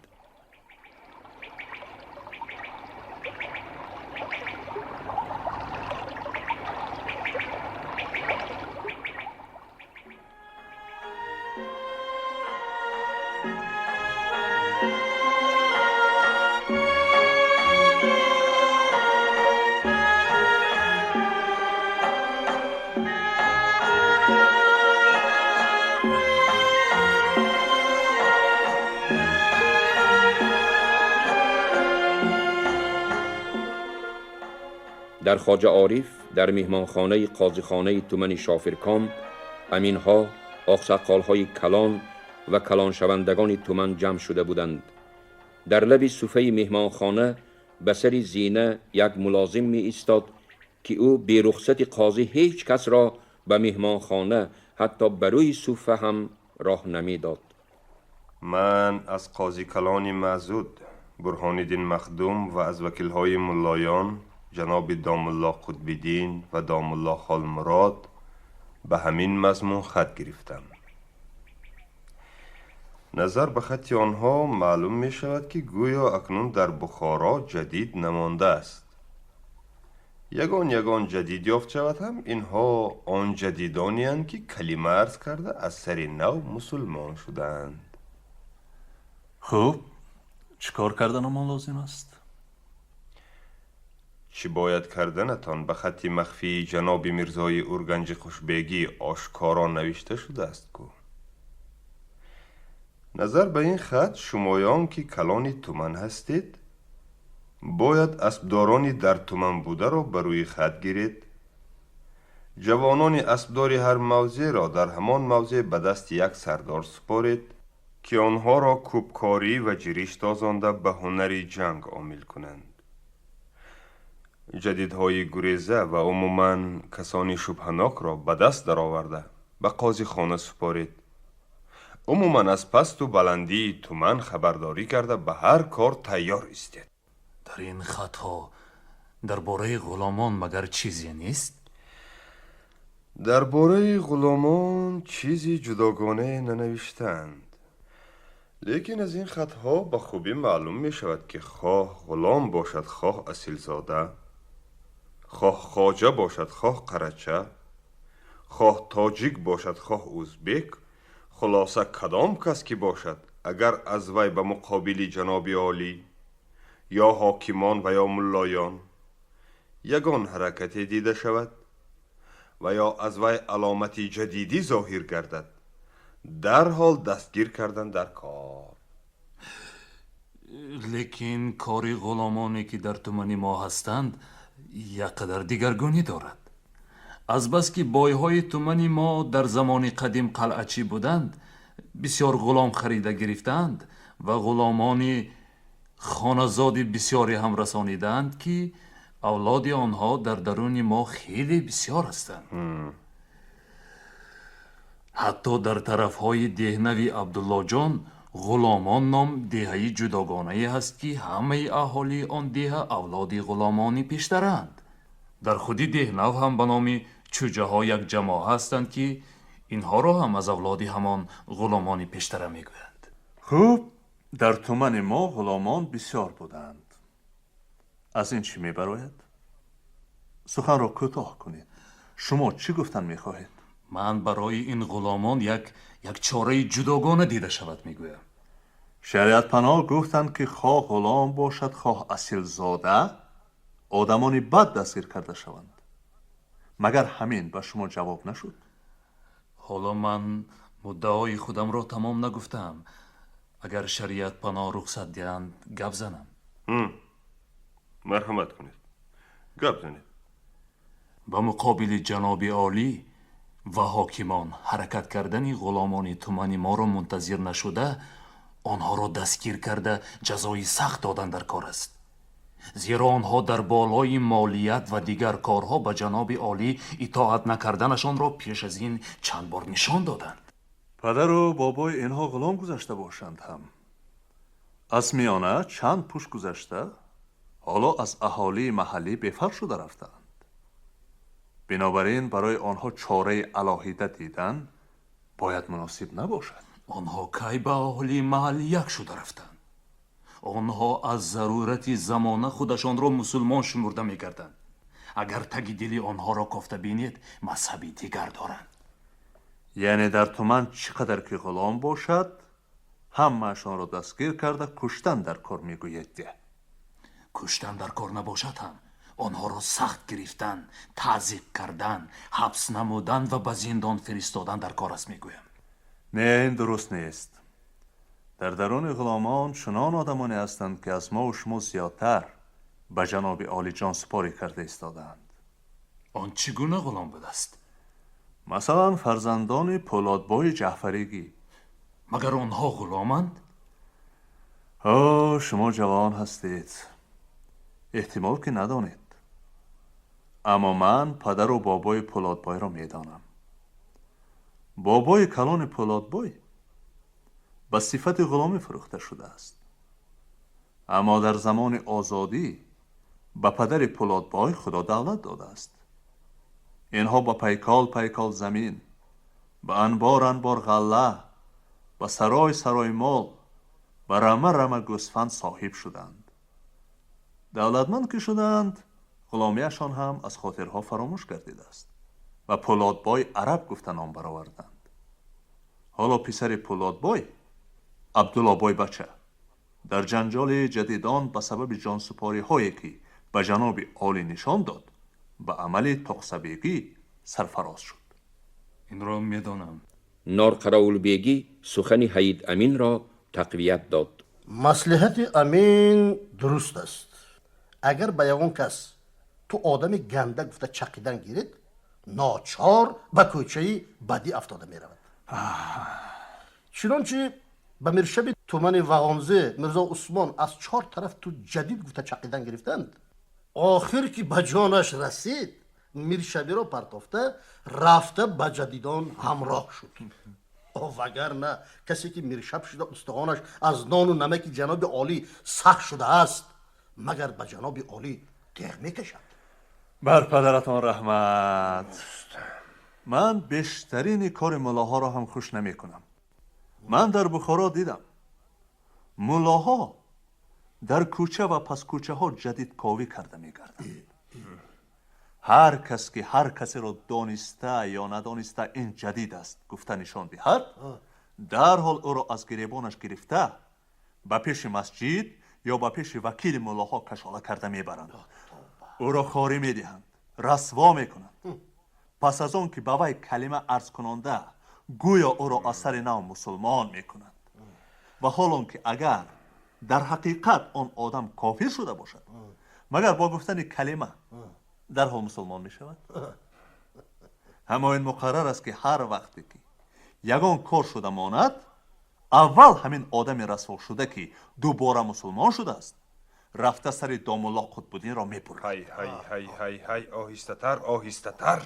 Дар Хоҷа Ориф дар меҳмонхонаи қозихонаи тумани Шофирком аминҳо, оқсақолҳои калон ва калоншавандагони туман ҷамъ шуда буданд. Дар лаби суфаи меҳмонхона ба сари зина як мулозим меистод ки ӯ бе рухсати қозӣ ҳеҷ касро ба меҳмонхона ҳатто ба рӯи суфа ҳам роҳ намедод. Ман аз қози калони Маъзуд Бурҳониддин Махдум ва аз вакилҳои муллоён ҷаноби домулло Қутбиддин ва домулло Холмурод ба ҳамин мазмун хат гирифтам. Назар ба хати онҳо маълум мешавад, ки гӯё акнун дар Бухоро ҷадид намондааст. Ягон ягон ҷадид ёфт шавад ҳам, инҳо он ҷадидонеанд, ки калима арз карда аз сари нав мусулмон шудаанд. Хуб, чӣ кор карданамон лозим аст? Чӣ бояд карданатон ба хати махфии ҷаноби Мирзои Урганҷи Хушбегӣ ошкоро навишта шудааст ку. Назар ба ин хат, шумоён ки калони туман ҳастед, бояд аспдорони дар туман бударо ба рӯи хат гиред. Ҷавонони аспдори ҳар мавзеъро дар ҳамон мавзеъ ба дасти як сардор супоред, ки онҳоро кӯбкорӣ ва ҷириш тозонда ба ҳунари ҷанг омил кунанд. Ҷадидҳои гуреза ва умуман касони шубҳанокро ба даст дароварда ба қозихона супоред. Умуман аз пасту баландии туман хабардорӣ карда ба ҳар кор тайёр истед. Дар ин хатҳо дар бораи ғуломон магар чизе нест? Дар бораи ғуломон чизи ҷудогонае нанавиштаанд. Лекин аз ин хатҳо ба хубӣ маълум мешавад, ки хоҳ ғулом бошад, хоҳ асилзода, хоҳ хоҷа бошад, хоҳ қарача, хоҳ тоҷик бошад, хоҳ узбек, хулоса кадом кас ки бошад, агар аз вай ба муқобили ҷаноби олӣ ё ҳокимон ва ё муллоён ягон ҳаракате дида шавад ва ё аз вай аломати ҷадидӣ зоҳир гардад, дарҳол дастгир кардан дар кор. Лекин кори ғуломоне ки дар тумани мо ҳастанд як қадар дигаргунӣ дорад. Азбаски бойҳои тумани мо дар замони қадим қалъачӣ буданд, бисёр ғулом харида гирифтаанд ва ғуломони хоназоди бисёре ҳам расонидаанд, ки авлоди онҳо дар даруни мо хеле бисёр ҳастанд. Ҳатто дар тарафҳои деҳнави Абдуллоҷон Ғуломон ном деҳаи ҷудогонае ҳаст, ки ҳамаи аҳолии он деҳа авлоди ғуломони пештараанд. Дар худи деҳнав ҳам ба номи чӯҷаҳо як ҷамоа ҳастанд, ки инҳоро ҳам аз авлоди ҳамон ғуломони пештара мегӯянд. Хуб, дар тумани мо ғуломон бисёр буданд. Аз ин чӣ мебарояд? Суханро кӯтоҳ кунед. Шумо чӣ гуфтан мехоҳед? Ман барои ин ғуломон як чораи ҷудогона дида шавад мегӯям. Шариатпаноҳ гуфтанд, ки хоҳ ғулом бошад, хоҳ асилзода, одамони бад дастгир карда шаванд. Магар ҳамин ба шумо ҷавоб нашуд? Ҳоло ман муддаои худамро тамом нагуфтаам. Агар шариатпаноҳ рухсат диҳанд, гап занам. Марҳамат кунед, гап занед. Ба муқобили ҷаноби олӣ ва ҳокимон ҳаракат кардани ғуломони тумани моро мунтазир нашуда, онҳоро дастгир карда ҷазои сахт додан дар кор аст. Зеро онҳо дар болои молият ва дигар корҳо ба ҷаноби олӣ итоат накарданашонро пеш аз ин чанд бор нишон доданд. Падару бобои инҳо ғулом гузашта бошанд ҳам. Аз миёна чанд пуш гузашта, ҳоло аз аҳолии маҳаллӣ бефарқ шуда рафтаанд. Бинобар ин барои онҳо чораи алоҳида дидан бояд муносиб набошад. Онҳо кай ба аҳолии маҳаллӣ як шуда рафтанд? Онҳо аз зарурати замона худашонро мусулмон шумурда мекарданд. Агар таги дили онҳоро кофта бинед, мазҳаби дигар доранд. Яъне дар туман чӣ қадар ки ғулом бошад, ҳамаашонро дастгир карда куштан дар кор мегӯед. Куштан дар кор набошад ҳам, онҳоро сахт гирифтан, таъзиқ кардан, ҳабс намудан ва ба зиндон фиристодан дар кор аст мегӯям. Не, ин дуруст нест. Дар даруни ғуломон чунон одамоне ҳастанд, ки аз мову шумо зиёдтар ба ҷаноби олиҷон супорӣ карда истодаанд. Он чӣ гуна ғулом будааст? Масалан, фарзандони Пӯлодбои Ҷаъфаригӣ. Магар онҳо ғуломанд? О, шумо ҷавон ҳастед, эҳтимол ки надонед, аммо ман падару бобои Пӯлодбойро медонам. Бобои калони Пӯлодбой ба сифати ғуломӣ фурӯхта шудааст, аммо дар замони озодӣ ба падари Пӯлодбой Худо давлат додааст. Инҳо ба пайкол пайкол замин, ба анбор анбор ғалла, ба сарой сарой мол, ба рама рама гӯсфанд соҳиб шуданд. Давлатманд ки шуданд, ғуломияшон ҳам аз хотирҳо фаромӯш гардидааст ва Пӯлодбой араб гуфта ном бароварданд. Ҳоло писари Пӯлодбой, Абдуллобой бача, дар ҷанҷоли ҷадидон ба сабаби ҷонсупориҳое ки ба ҷаноби олӣ нишон дод, ба амали тоқсабегӣ сарфароз шуд. Инро медонам. Норқараулбегӣ сухани Ҳайид Аминро тақвият дод. Маслиҳати Амин дуруст аст. Агар ба ягон кас ту одами ганда гуфта чақидан гиред, ночор ба кӯчаи бадӣ афтода меравад. Чунончи ба миршаби тумани Вағонзе Мирзо Усмон аз чор тараф ту ҷадид гуфта чақидан гирифтанд, охир ки ба ҷонаш расид, миршабиро партофта рафта ба ҷадидон ҳамроҳ шуд. Вагарна касе ки миршаб шуда устухонаш аз нону намаки ҷаноби олӣ сахт шудааст, магар ба ҷаноби олӣ теғ мекашад? Бар падаратон раҳмат. Ман бештарини кори муллоҳоро ҳам хуш намекунам. Ман дар Бухоро дидам, муллоҳо дар кӯча ва паскӯчаҳо ҷадидковӣ карда мегарданд. Ҳар кас ки ҳар касеро дониста ё надониста ин ҷадид аст гуфта нишон диҳад, дарҳол ӯро аз гиребонаш гирифта ба пеши масҷид ё ба пеши вакили муллоҳо кашола карда мебаранд. Ӯро хорӣ медиҳанд, расво мекунанд. Пас аз он ки ба вай калима арз кунонда, гӯё ӯро аз сари нав мусулмон мекунанд. Ва ҳол он ки агар дар ҳақиқат он одам кофир шуда бошад, магар бо гуфтани калима дарҳол мусулмон мешавад? Ҳамон ин муқаррар аст ки ҳар вақте ки ягон кор шуда монад, аввал ҳамин одами расво шуда ки дубора мусулмон шудааст, рафта сари домулло Қутбуддинро мебурад. Ҳай ҳай ҳай ҳай ҳай, оҳистатар, оҳистатар.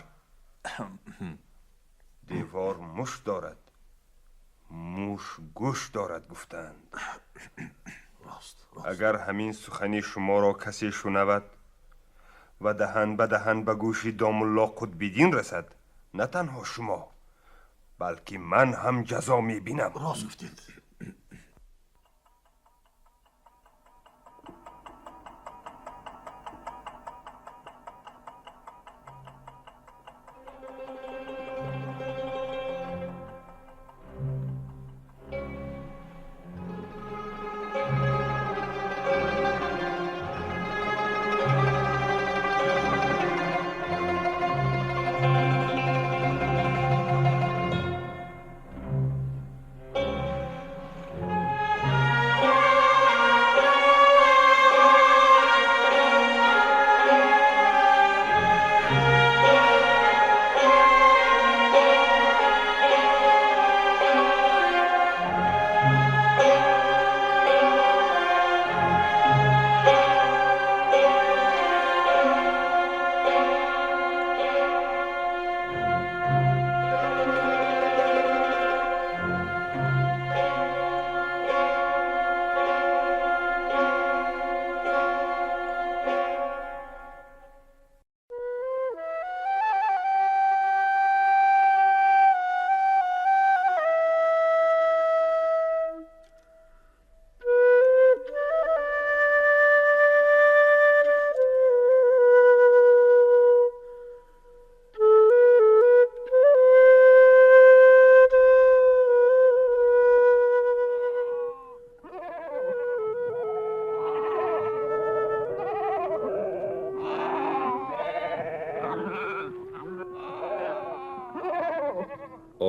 Девор муш дорад, муш гӯш дорад гуфтанд. Агар ҳамин сухани шуморо касе шунавад ва даҳан ба даҳан ба гӯши домулло Қутбиддин расад, на танҳо шумо, балки ман ҳам ҷазо мебинам. Рост гуфтед.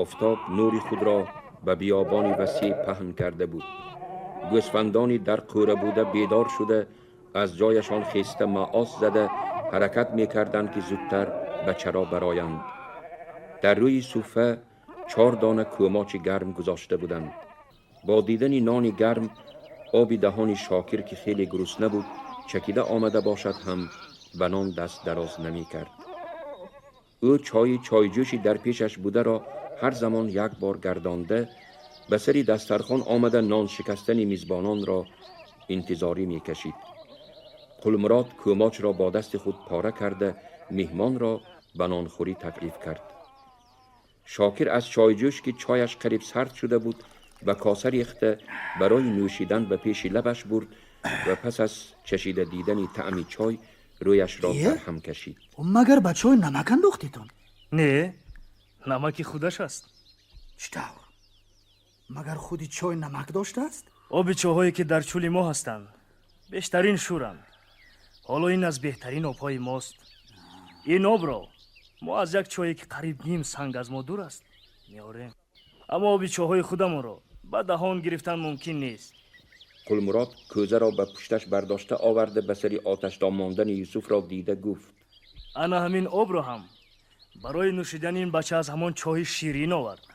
آفتاب نوری خود را به بیابان وسیع پهن کرده بود. گوسفندانی در کوره بوده بیدار شده از جایشان خیسته معاص زده حرکت می‌کردند که زودتر به چرا برایند. در روی صوفه 4 دانه کوماچ گرم گذاشته بودند. با دیدن نان گرم آب دهان شاکر که خیلی گرسنه بود چکیده آمده باشد هم به نان دست دراز نمی کرد. او چای جوشی در پیشش بوده را هر زمان یک بار گردانده به سر دسترخوان آمده نان شکستن میزبانان را انتظاری می کشید. قلمراد کوماچ را با دست خود پاره کرده میهمان را به نانخوری تکلیف کرد. شاکر از چای جوش که چایش قریب سرد شده بود به کاسه ریخته برای نوشیدن به پیش لبش برد و پس از چشیده دیدن طعم چای رویش را در هم کشید. مگر به چای نمک انداختیتون؟ نه، نمک خودش است. چطور؟ مگر خودی چای نمک داشته است؟ آب چاهایی که در چول ما هستند بیشترین شورند. حالا این از بهترین آبهای ماست. این آب را ما از یک چایی که قریب نیم سنگ از ما دور است میاریم، اما آب چاهای خودمان را به دهان گرفتن ممکن نیست. قلمراد کوزه را به پشتش برداشته آورده به سری آتشدان ماندن یوسف را دیده گفت: انا همین آب را هم برای نوشیدن این بچه از همان چای شیرین آورد.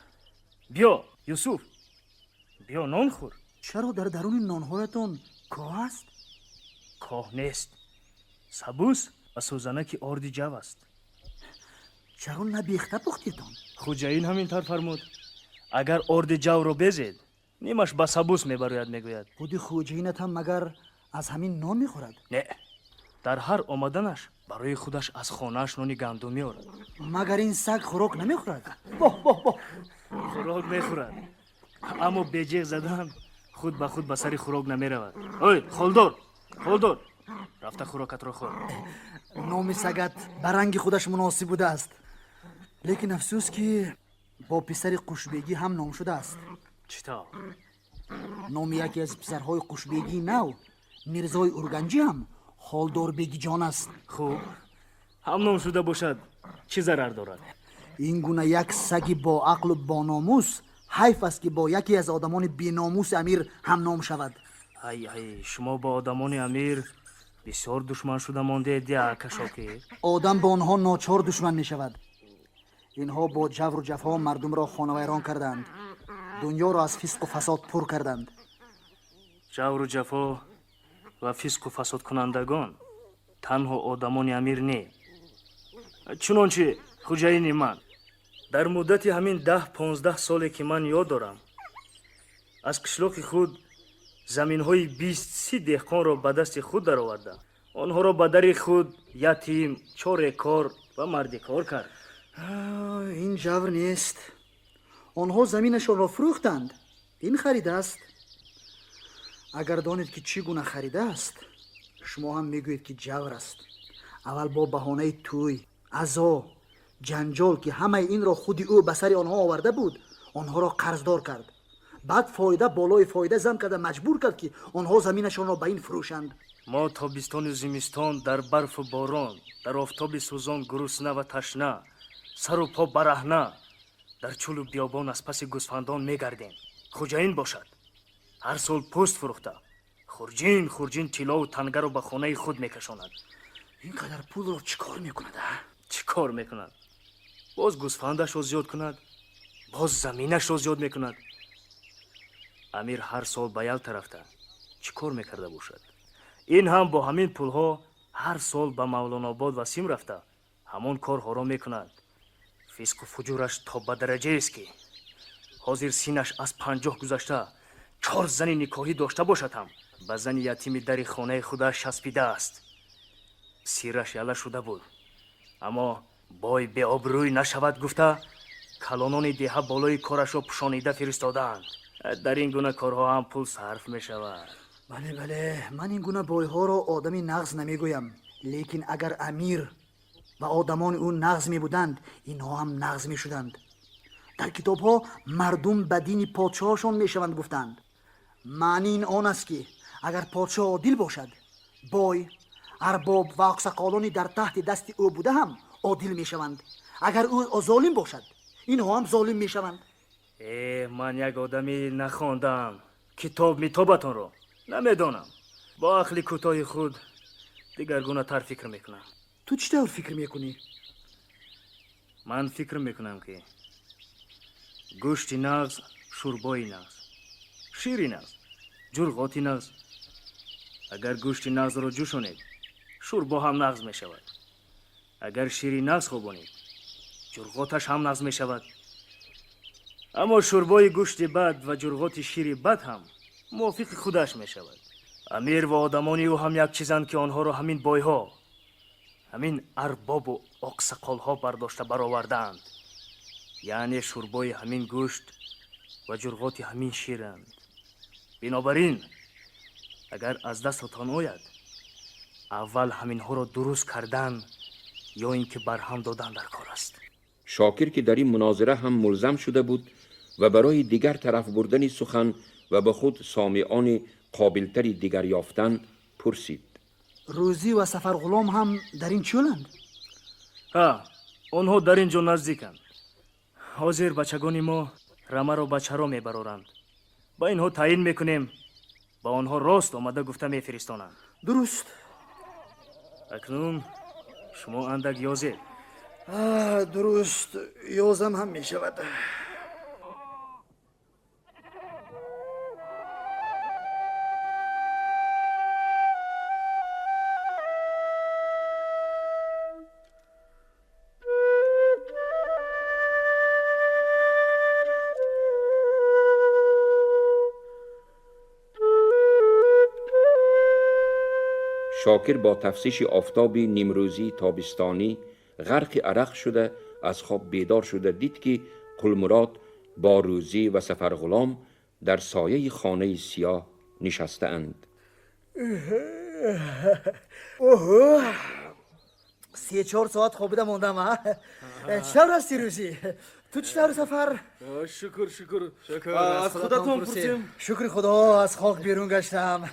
بیا یوسف، بیا نان خور. چرا در درون نانهایتان کاه است؟ کاه نیست، سبوس و سوزنک آرد جو است. چرا نبیخته پختیتان؟ خوجاین همین طور فرمود. اگر آرد جو را بزید نیمش به سبوس میبروید. میگوید خودی خوجینت هم مگر از همین نان میخورد؟ نه، در هر آمدنش برای خودش از خانه‌اش نان گندم میآورد. مگر این سگ خوراک نمیخورد؟ باه باه باه، خوراک میخورد، اما به جیغ زدن خود به خود به سر خوراک نمیرود. اوی خالدار، خالدار، رفته خوراکت را خور. نام سگت به رنگ خودش مناسب بوده است، لیکن افسوس که با پسر قشبگی هم نام شده است. چطور؟ نام یکی از پسرهای قشبگی نو، میرزای ارگنجی، هم خالدار بگی جان است. خوب، هم نام شده باشد چه ضرر دارد؟ این گونه یک سگ با عقل و با ناموس حیف است که با یکی از آدمان بی ناموس امیر هم نام شود. ای ای، شما با آدمان امیر بسیار دشمن شده مانده دیا کشاکی. آدم با آنها ناچار دشمن می شود. اینها با جور و جفا مردم را خانه ویران کردند، دنیا را از فسق و فساد پر کردند. جور و جفا و فسق و فساد کنندگان تنها آدمان امیر نه، چنانچه خوجاین من در مدت همین 10-15 سالی که من یاد دارم از قشلاق خود زمین های 20-30 دهقان را به دست خود درآورده، آنها را به در خود یتیم، چاره کار و مرد کار کرد. این جور نیست. آنها زمینشان را فروختند، این خریده است. اگر دانید که چی گونه خریده است شما هم میگویید که جور است. اول با بهانه توی، عزا، جنجال که همه این را خودی او به سر آنها آورده بود، آنها را قرضدار کرد. بعد فایده بالای فایده زم کرده مجبور کرد که آنها زمینشان را به این فروشند. ما تابستان و زمستان در برف و باران، در آفتاب سوزان گرسنه و تشنه، سر و پا برهنه در چول و بیابان از پس گوسفندان میگردیم. خوجاین باشد هر سال پوست فروخته خورجین خورجین طلا و تنگه را به خانه خود میکشاند. اینقدر پول را چیکار میکند؟ چیکار میکند؟ باز گوسفندش را زیاد کند، باز زمینش را زیاد میکند. امیر هر سال به یلتا رفته چیکار میکرده باشد؟ این هم با همین پولها هر سال به مولانا آباد و سیم رفته همان کارها را میکند. فسق و فجورش تا به درجه است که حاضر سینش از 50 گذشته 4 زن نکاحی داشته باشد هم به زن یتیم در خانه خودش چسبیده است. سیرش یله شده بود، اما بای به آبروی نشود گفته کلانان دیه بالای کارش را پوشانیده فرستادند. در این گونه کارها هم پول صرف می شود. بله بله، من این گونه بایها را آدمی نغز نمیگویم، لیکن اگر امیر و آدمان او نغز می بودند اینها هم نغز می شدند. در کتاب ها مردم به دین پادشاهشان می شوند گفتند. معنی این آن است که اگر پادشاه عادل باشد، بای، ارباب و اقسقالانی در تحت دست او بوده هم عادل می شوند. اگر او ظالم باشد اینها هم ظالم می شوند. من یک آدمی نخواندم، کتاب میتابتان را نمیدانم. با عقل کوتاه خود دیگرگونه تر فکر میکنم. تو چطور فکر میکنی؟ Ман фикр мекунам, ки гӯшти нағз, шӯрбои нағз, шири нағз, ҷурғоти нағз. Агар гӯшти нағзро ҷӯшонед, шӯрбо ҳам нағз мешавад. Агар шири нағз хобонед, ҷурғоташ ҳам нағз мешавад. Аммо шӯрбои гӯшти бад ва ҷурғоти шири бад ҳам мувофиқи худаш мешавад. Амир ва одамони ӯ ҳам як чизанд, ки онҳоро ҳамин бойҳо, ҳамин арбобу оқсақолҳо бардошта баровардаанд. Яъне шӯрбои ҳамин гӯшт ва ҷурғоти ҳамин ширанд. Бинобар ин, агар аз дастатон ояд, аввал ҳаминҳоро дуруст кардан ё ин ки барҳам додан дар кор аст. Шокир, ки дар ин мунозира ҳам мулзам шуда буд ва барои дигар тараф бурдани сухан ва ба худ сомеони қобилтари дигар ёфтан, пурсид: Рӯзӣ ва Сафарғулом ҳам дар ин чӯланд? Ҳа, онҳо дар ин ҷо наздиканд. Ҳозир бачагони мо рамаро ба чаро мебароранд. Ба инҳо таъин мекунем, ба онҳо рост омада гуфта мефиристонанд. Дуруст. Акнун шумо андак ёзед. Дуруст, ёзам ҳам мешавад. Шокир бо тафсиши офтоби нимрӯзии тобистонӣ ғарқи арақ шуда аз хоб бедор шуда дид, ки Қулмурод бо Рӯзӣ ва Сафарғулом дар сояи хонаи сиёҳ нишастаанд. Оҳо, 3-4 соат хобида мондам. А чӣ тавр ҳасти, Рӯзӣ? Ту чӣ тавр, Сафар? Шукр, шукр. Аз худатон пурсем. Шукри Худо, аз хок берун гаштам.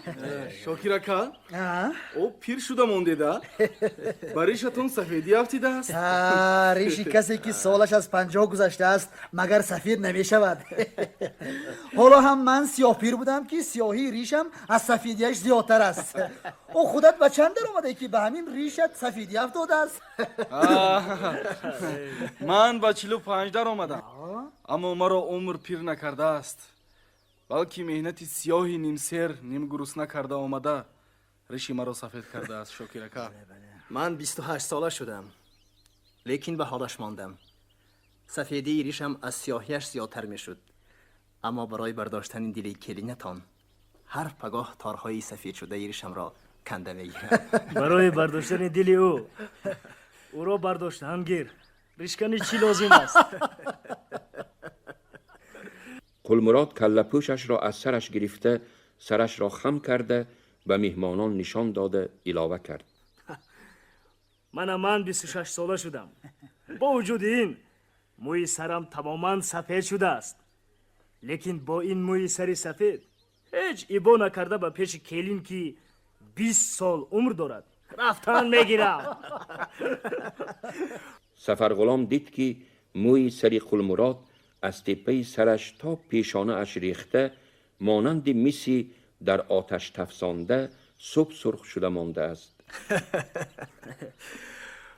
Шокир ака, ӯ пир шуда мондеда, ба ришатон сафедӣ афтидааст. Риши касе, ки солаш аз 50 гузаштааст, магар сафед намешавад? Ҳоло ҳам ман сиёҳпир будам, ки сиёҳии ришам аз сафедиаш зиёдтар аст. Ӯ худат ба чанд даромаде, ки ба ҳамин ришат сафедӣ афтодааст? Ман ба 45 даромадам, аммо маро умр пир накардааст, балки меҳнати сиёҳи нимсер нимгурусна карда омада риши маро сафед кардааст, Шокир ака. Ман 28 сола шудам, лекин ба ҳолаш мондам. Сафедии ришам аз сиёҳиаш зиёдтар мешуд, аммо барои бардоштани дили келинатон ҳар пагоҳ торҳои сафедшудаи ришамро канда мегирам. Барои бардоштани дили ӯ, ӯро бардоштан гир, ришкани чӣ лозим аст? Қулмурод каллапӯшашро аз сараш гирифта, сарашро хам карда, ба меҳмонон нишон дода илова кард: Мана ман 26 сола шудам. Бо вуҷуди ин мӯи сарам тамоман сафед шудааст, лекин бо ин мӯи сари сафед ҳеҷ ибо накарда ба пеши келин, ки 20 сол умр дорад, рафтан мегирам. Сафарғулом дид, ки мӯи сари Қулмурод аз теппаи сараш то пешонааш рехта, монанди миси дар оташ тафсонда суб сурх шуда мондааст.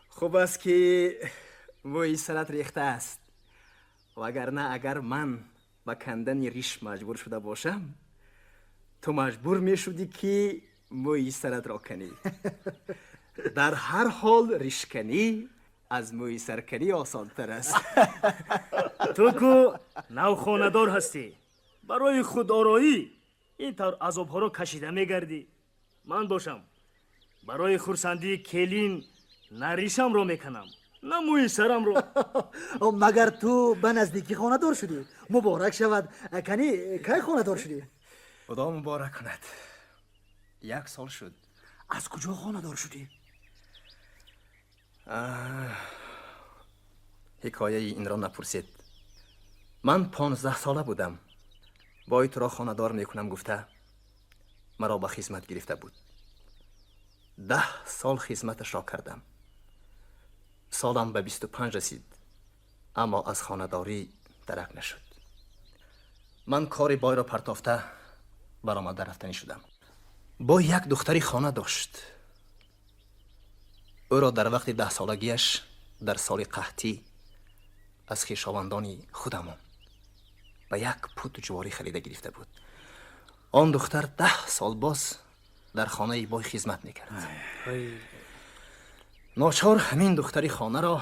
Хуб аст, ки мӯи сарат рехтааст, вагарна агар ман ба кандани риш маҷбур шуда бошам, ту маҷбур мешудӣ, ки мӯи саратро канӣ. Дар ҳар ҳол ришканӣ аз мӯи сарканӣ осонтар аст. Ту ку навхонадор ҳастӣ, барои худороӣ ин тавр азобҳоро кашида мегардӣ. Ман бошам, барои хурсандии келин на ришамро меканам, на мӯи сарамро. Магар ту ба наздикӣ хонадор шудӣ? Муборак шавад. Кани, кай хонадор шудӣ? Худо муборак кунад, як сол шуд. Аз куҷо хонадор шудӣ? Ҳикояи инро напурсед. Ман 15 сола будам. Бой туро хонадор мекунам гуфта, маро ба хизмат гирифта буд. 10 сол хизматашро кардам. Солам ба 25 расид, аммо аз хонадорӣ дарак нашуд. Ман кори бойро партофта баромада рафтанӣ шудам. Бой як духтари хона дошт. Ӯро дар вақти 10-солагиаш дар соли қаҳтӣ Аз хешовандони худамон ба як пут ҷуворӣ харида гирифта буд. Он духтар 10 сол боз дар хонаи бой хизмат мекард. Ночор ҳамин духтари хонаро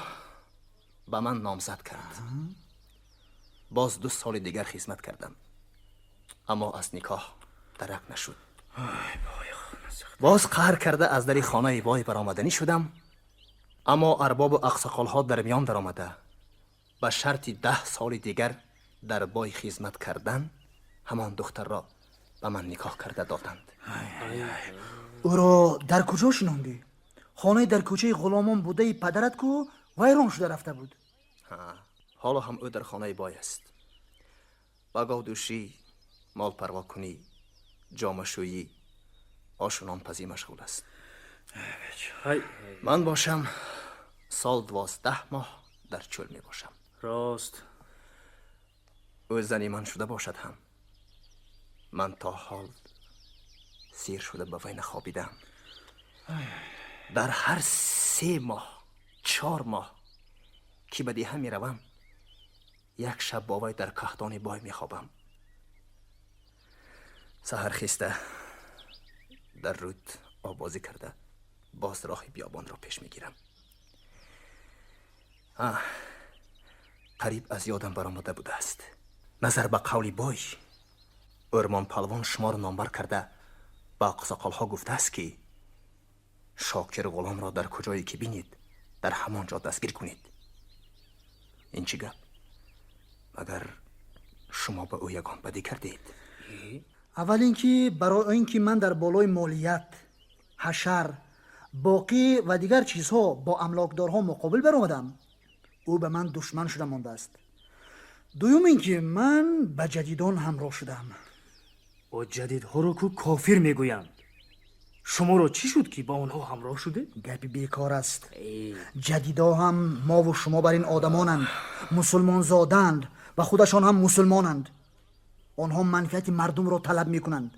ба ман номзад кард. Боз 2 соли дигар хизмат кардам, аммо аз никоҳ дарак нашуд. Боз қаҳр карда аз дари хонаи бой баромаданӣ шудам, аммо арбобу ақсақолҳо дар миён даромада ба шарти 10 соли дигар дар бой хизмат кардан ҳамон духтарро ба ман никоҳ карда доданд. Ӯро дар куҷо шинондӣ? Хонаи дар кӯчаи ғуломон будаи падарат ку вайрон шуда рафта буд. Ҳоло ҳам ӯ дар хонаи бой аст. Ба говдӯшӣ, молпарвокунӣ, ҷомашӯyӣ, ошу нонпазӣ машғул аст. Ман бошам сол 12 моҳ дар чӯл мебошам. Рост. Ӯ зани ман шуда бошад ҳам, ман то ҳол сир шуда ба вай нахобидам. Дар ҳар 3 моҳ, 4 моҳ ки ба деҳа меравам, як шаб бо вай дар каҳдони бой мехобам. Саҳар хеста дар руд обозӣ карда боз роҳи биёбонро пеш мегирам. Қариб аз ёдам баромада будааст. Назар ба қавли бой, Ӯрмон палвон шуморо номбар карда ба ақсоқолҳо гуфтааст, ки Шокир ғуломро дар куҷое ки бинед, дар ҳамон ҷо дастгир кунед. Ин чӣ гап? Магар шумо ба ӯ ягон бадӣ кардед? Аввал ин ки барои ин ки ман дар болои молият, ҳашар, боқӣ ва дигар чизҳо бо амлокдорҳо муқобил баромадам, ӯ ба ман душман шуда мондааст. Дуюм ин ки ман ба ҷадидон ҳамроҳ шудам. Бо ҷадидҳоро ку кофир мегӯянд. Шуморо чӣ шуд ки ба онҳо ҳамроҳ шудед? Гапи бекор аст. Ҷадидо ҳам мову шумо бар ин одамонанд, мусулмонзоданд ва худашон ҳам мусулмонанд. Онҳо манфиати мардумро талаб мекунанд.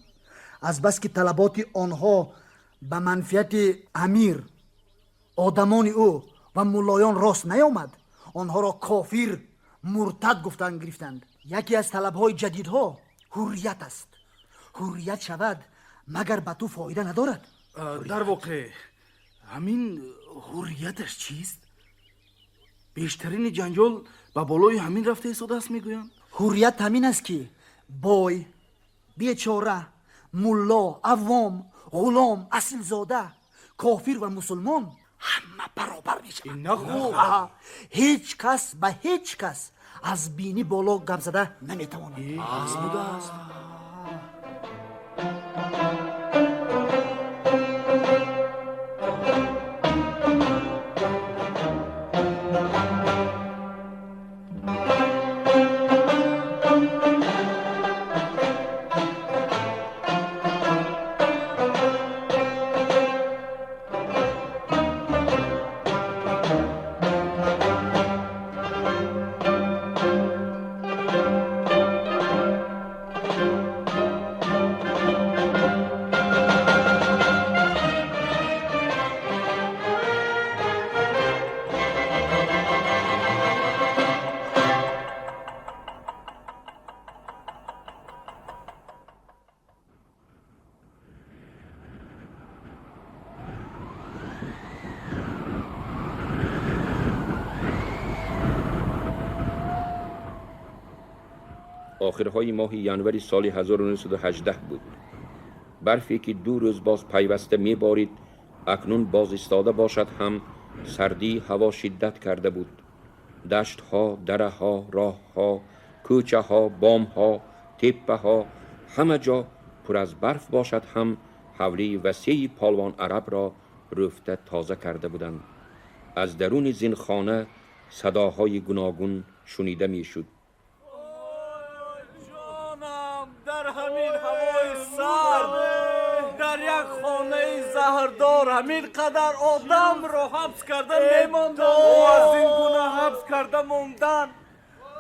Азбаски талаботи онҳо ба манфиати амир, одамони ӯ ва муллоён рост наёмад, онҳоро кофир, муртад гуфтан гирифтанд. Яке аз талабҳои ҷадидҳо ҳуррият аст. Ҳуррият шавад, магар ба ту фоида надорад? Дар воқеъ ҳамин ҳуррияташ чист? Бештарини ҷанҷол ба болои ҳамин рафта истодааст, мегӯянд. Ҳуррият ҳамин аст, ки бой, бечора, мулло, авом, ғулом, асилзода, кофир ва мусулмон ҳама баробар мешаванд. Ҳеҷ кас ба ҳеҷ кас аз бинӣ боло гап зада наметавонад. Аз будааст. آخرهای ماه ینوری سال 1918 بود. برفی که 2 روز باز پیوسته میبارید اکنون باز ایستاده باشد هم سردی هوا شدت کرده بود. دشتها، درهها، راهها، کوچه ها، بامها، تپه ها همه جا پر از برف باشد هم حولی وسیع پالوان عرب را رفته تازه کرده بودند. از درون زینخانه صداهای گوناگون شنیده میشد. در همین هوای سرد، در یک خانه زهردار همین قدر آدم را حبس کرده میماندند. از این گونه حبس کرده ماندن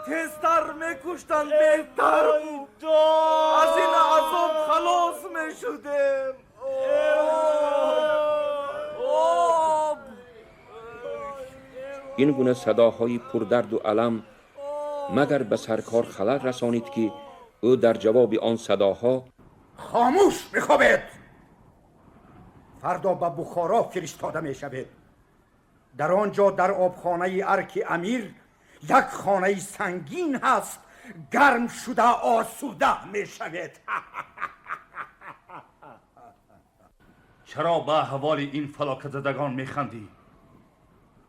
تیزتر میکشتند بهتر بود. از این عذاب خلاص میشدیم. این گونه صداهای پردرد و الم магар ба саркор халал расонид, ки ӯ дар ҷавоби он садоҳо: хомӯш бихобед, фардо ба Бухоро фиристода мешавед. Дар он ҷо дар обхонаи арки амир як хонаи сангин ҳаст, гарм шуда осуда мешавед. Чаро ба аҳволи ин фалокатзадагон механдӣ?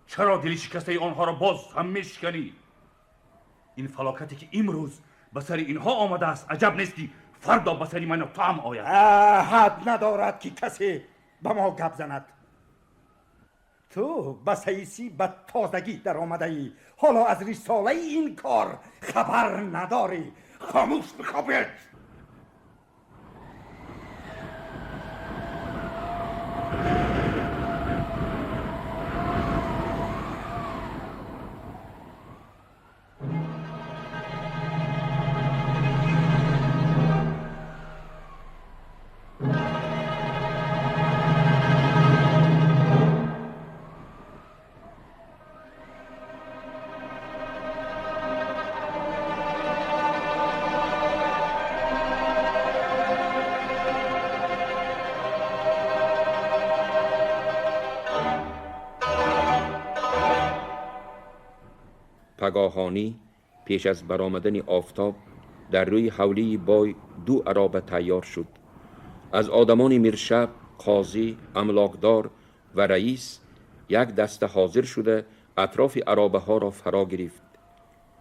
Чаро дили шикастаи онҳоро боз ҳам мешиканӣ? Ин фалокате ки имрӯз ба сари инҳо омадааст, аҷаб нест ки фардо ба сари ману ту ҳам ояд. Ҳад надорад ки касе ба мо гап занад. Ту ба саисӣ ба тозагӣ даромадаӣ, ҳоло аз рисолаи ин кор хабар надорӣ. Хомӯш бихобед. پگاهانی پیش از برآمدن آفتاب در روی حولی بای دو عرابه تیار شد. از آدمان میرشب، قاضی، املاکدار و رئیس یک دسته حاضر شده اطراف عرابه ها را فرا گرفت.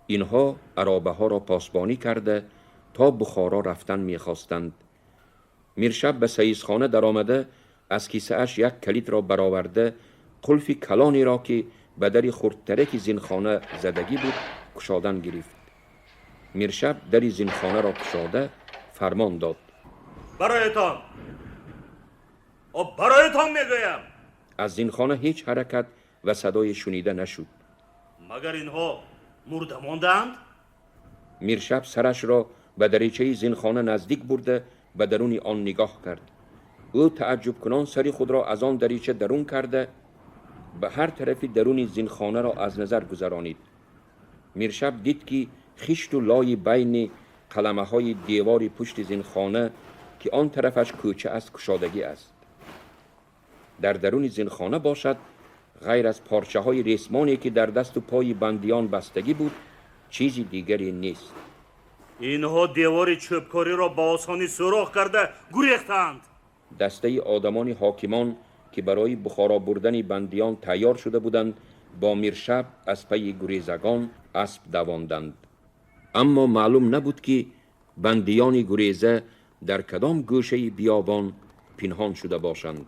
اینها عرابه ها را پاسبانی کرده تا بخارا رفتن میخواستند. میرشب به سیزخانه در آمده از کیسه اش یک کلید را برآورده قلف کلانی را که به در خردترک زینخانه زدگی بود کشادن گرفت. میرشب در زینخانه را کشاده فرمان داد: برایتان، برایتان میگویم. از زینخانه هیچ حرکت و صدای شنیده نشد. مگر اینها مرده ماندند؟ میرشب سرش را به دریچه زینخانه نزدیک برده به درون آن نگاه کرد. او تعجب کنان سری خود را از آن دریچه درون کرده به هر طرف درون زینخانه را از نظر گذرانید. میرشب دید که خشت و لای بین قلمه های دیوار پشت زینخانه که آن طرفش کوچه است کشادگی است. در درون زینخانه باشد غیر از پارچه های ریسمانی که در دست و پای بندیان بستگی بود چیزی دیگری نیست. اینها دیوار چوبکاری را با آسانی سوراخ کرده گریختند. دسته آدمان حاکمان که برای بخارا بردن بندیان تیار شده بودند با میرشب از پی گریزگان اسب دواندند. اما معلوم نبود که بندیان گریزه در کدام گوشه بیابان پنهان شده باشند.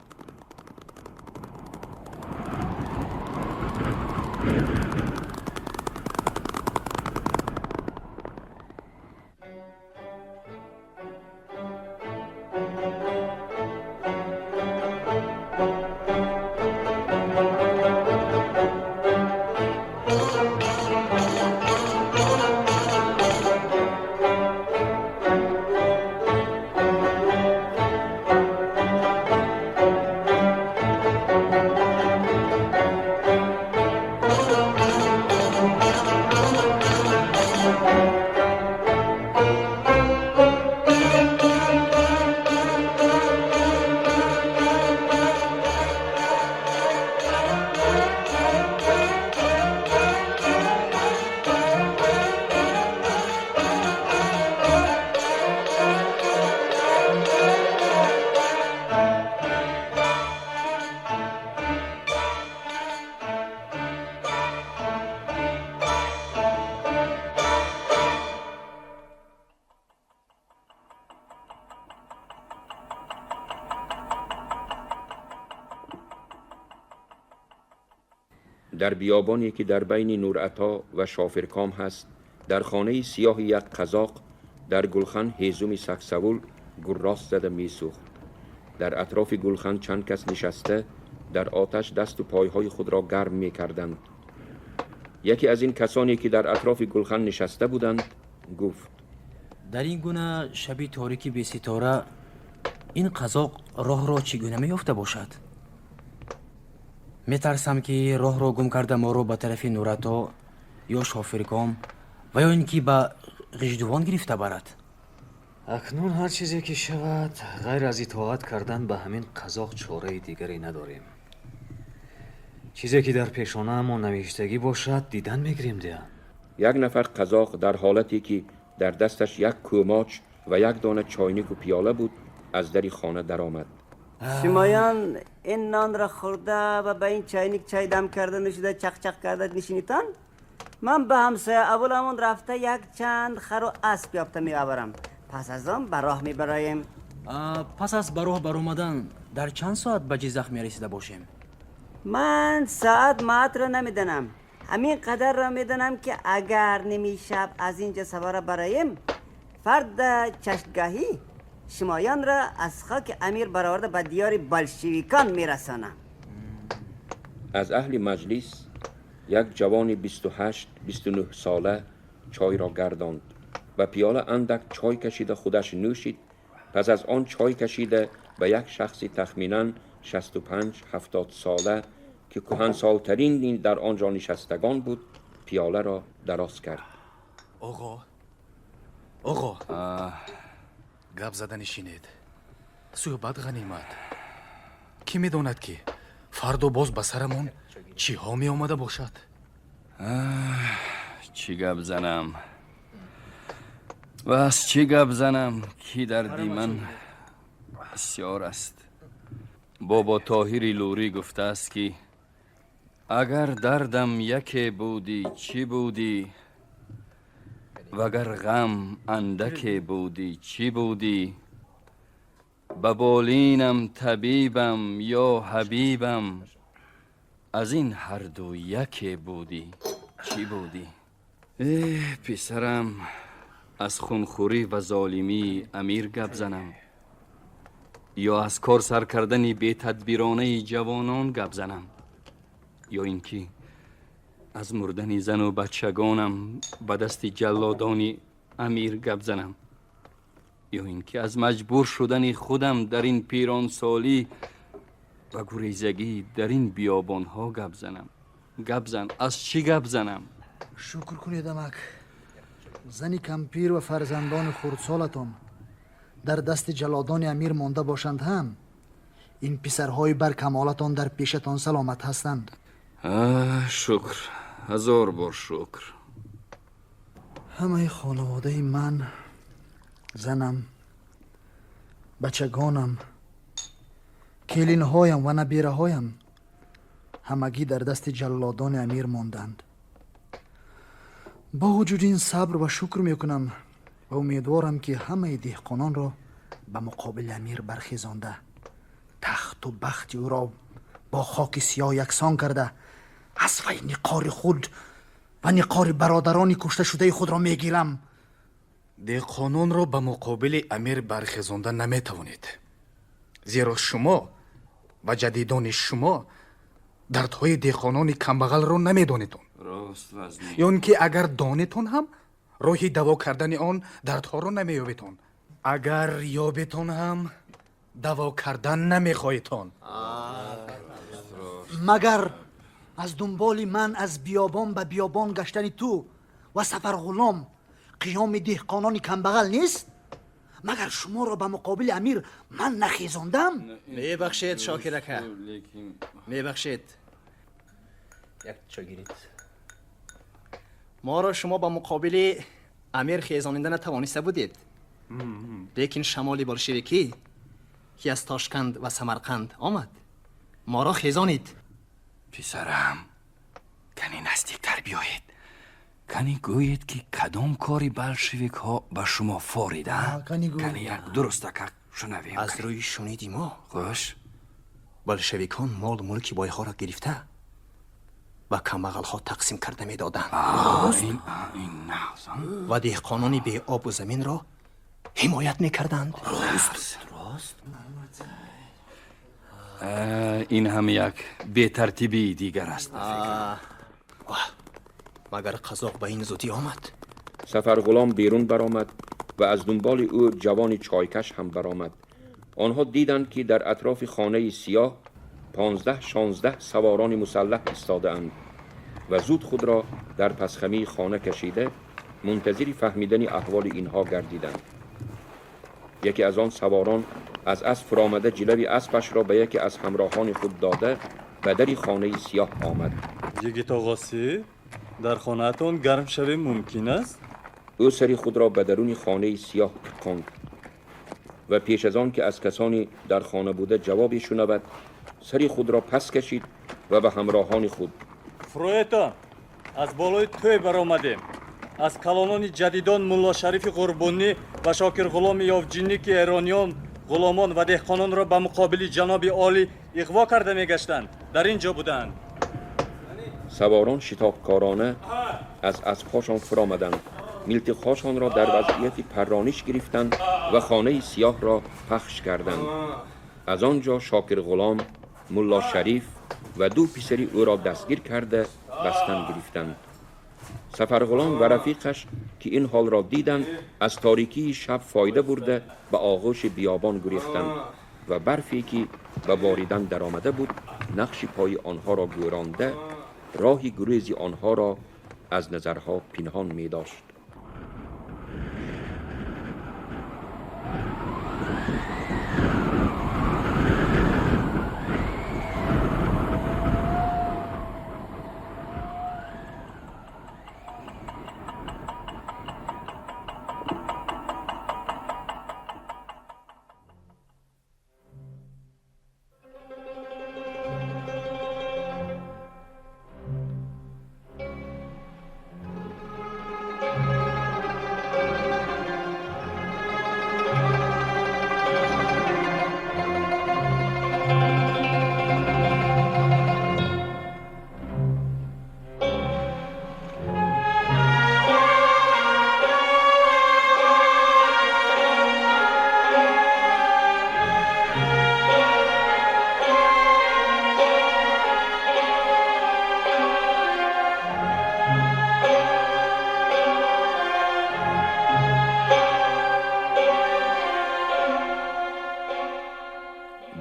در بیابانی که در بین نورعطا و شافرکام هست، در خانه سیاه یک قزاق در گلخن هیزم سکسول گراس زده میسوخت. در اطراف گلخن چند کس نشسته در آتش دست و پایهای خود را گرم میکردند. یکی از این کسانی که در اطراف گلخن نشسته بودند گفت: در این گونه شبی تاریکی بی ستاره این قزاق راه را چگونه میافته باشد؟ میترسم که راه را گم کرده ما را به طرف نورتا یا شافرکام Ва ё ин ки ба Ғиждувон гирифта барад. Акнун ҳар чизе ки шавад, ғайр аз итоат кардан ба ҳамин қазоқ чораи дигаре надорем. Чизе ки дар пешонаамон навиштагӣ бошад, дидан мегирем дия. Як нафар қазоқ дар ҳолате ки дар дасташ як кӯмоч ва як дона чойнику пиёла буд, аз дари хона даромад. Шумоён ин нонро хӯрда ва ба ин чойник чой дам карда нӯшида, чақчақ карда нишинитон. Ман ба ҳамсоя авваламон рафта як чанд хару асп ёфта меоварам. Пас аз он ба роҳ мебароем. Пас аз ба роҳ баромадан дар чанд соат ба Ҷиззах мерасида бошем? Ман соат маатро намедонам. Ҳамин қадарро медонам, ки агар ними шаб аз ин ҷо савора бароем, фарда чаштгоҳӣ шумоёнро аз хоки амир бароварда ба диёри болшевикон мерасонам. Аз аҳли маҷлис як ҷавони 28-29 сола чойро гардонд. Ба пиёла андак чой кашида худаш нӯшид. Пас аз он чой кашида ба як шахси тахминан 65-70 сола, ки кӯҳансолтарин дар он ҷо нишастагон буд, пиёларо дароз кард. Оғо, оғо, гап зада нишинед, суҳбат ғанимат. Кӣ медонад, ки фардо боз ба сарамон чиҳо меомада бошад? Чӣ гап занам ва аз чӣ гап занам, ки дарди ман бисёр аст. Бобо Тоҳири Лурӣ гуфтааст, ки агар дардам яке будӣ, чӣ будӣ, вагар ғам андаке будӣ, чӣ будӣ, ба болинам табибам ё ҳабибам, аз ин ҳарду яке будӣ, чӣ будӣ? Э, писарам, аз хунхӯрӣ ва золимии амир гап занам ё аз кор сар кардани бетадбиронаи ҷавонон гап занам, ё ин ки аз мурдани зану бачагонам ба дасти ҷаллодони амир гап занам, ё ин ки аз маҷбур шудани худам дар ин пиронсолӣ ва гурезагӣ дар ин биёбонҳо гап занам? Гап зан, аз чӣ гап занам? Шукр кунед, амак, зани кампир ва фарзандони хурдсолатон дар дасти ҷаллодони амир монда бошанд ҳам, ин писарҳои баркамолатон дар пешатон саломат ҳастанд. Шукр, ҳазор бор шукр. Ҳамаи хонаводаи ман, занам, бачагонам, келинҳоям ва набираҳоям ҳамагӣ дар дасти ҷаллодони амир монданд. Бо вуҷуди ин сабр ва шукр мекунам ва умедворам, ки ҳамаи деҳқононро ба муқобили амир бархезонда, тахту бахти ӯро бо хоки сиёҳ яксон карда, аз вай ниқори худ ва ниқори бародарони кушташудаи худро мегирам. Деҳқононро ба муқобили амир бархезонда наметавонед, зеро шумо ва ҷадидони шумо дардҳои деҳқонони камбағалро намедонедон. Рост вазнин. Ё ин ки агар донетон ҳам, роҳи даво кардани он дардҳоро намеёбетон. Агар ёбетон ҳам, даво кардан намехоҳедон. Магар аз дунболи ман аз биёбон ба биёбон гаштани ту ва Сафарғулом қиёми деҳқонони камбағал нест? Магар шуморо ба муқобили амир ман нахезондам? Мебахшед, Шокир ака, мебахшед, як чой гиред. Моро шумо ба муқобили амир хезонида натавониста будед, лекин шамоли болшевикӣ, ки аз Тошканд ва Самарқанд омад, моро хезонид. Писарам, кани наздиктар биёед, кани гӯед, ки кадом кори болшевикҳо ба шумо форида? Кани як дурустакак шунавем. Аз рӯи шуниди мо, хуш, болшевикон молу мулки бойҳоро гирифта ба камбағалҳо тақсим карда медоданд ва деҳқонони беобу заминро ҳимоят мекарданд. Рост. Ин ҳам як бетартибии дигар аст. Магар қазоқ ба ин зудӣ омад? Сафарғулом берун баромад ва аз дунболи ӯ ҷавони чойкаш ҳам баромад. Онҳо диданд, ки дар атрофи хонаи сиёҳ 15-16 саворони мусаллаҳ истодаанд ва зуд худро дар пасхамии хона кашида мунтазири фаҳмидани аҳволи инҳо гардиданд. Яке аз он саворон аз асп фуромада, ҷилави аспашро ба яке аз ҳамроҳони худ дода, ба дари хонаи сиёҳ омад. Йигит оғосӣ, дар хонаатон гарм шавем мумкин аст? Ӯ сари худро ба даруни хонаи сиёҳ тиқонд ва пеш аз он ки аз касоне дар хона буда ҷавобе шунавад, сари худро пас кашид ва ба ҳамроҳони худ: Фуроетон, аз болои тӯй баромадем. Аз калонони ҷадидон Мулло Шарифи Ғурбунӣ ва Шокирғуломи Ёвҷинӣ, ки эрониён ғуломон ва деҳқононро ба муқобили ҷаноби олӣ иғво карда мегаштанд, дар ин ҷо буданд. Саворон шитобкорона аз аспҳошон фуромаданд, милтиқҳошонро дар вазъияти паррониш гирифтанд ва хонаи сиёҳро пахш карданд. Аз он ҷо Шокирғулом, Мулло Шариф ва ду писари ӯро дастгир карда, бастан гирифтанд. Сафарғулом ва рафиқаш, ки ин ҳолро диданд, аз торикии шаб фоида бурда, ба оғӯши биёбон гурехтанд ва барфе ки ба боридан даромада буд, нақши пои онҳоро гӯронда, роҳи гурези онҳоро аз назарҳо пинҳон медошт.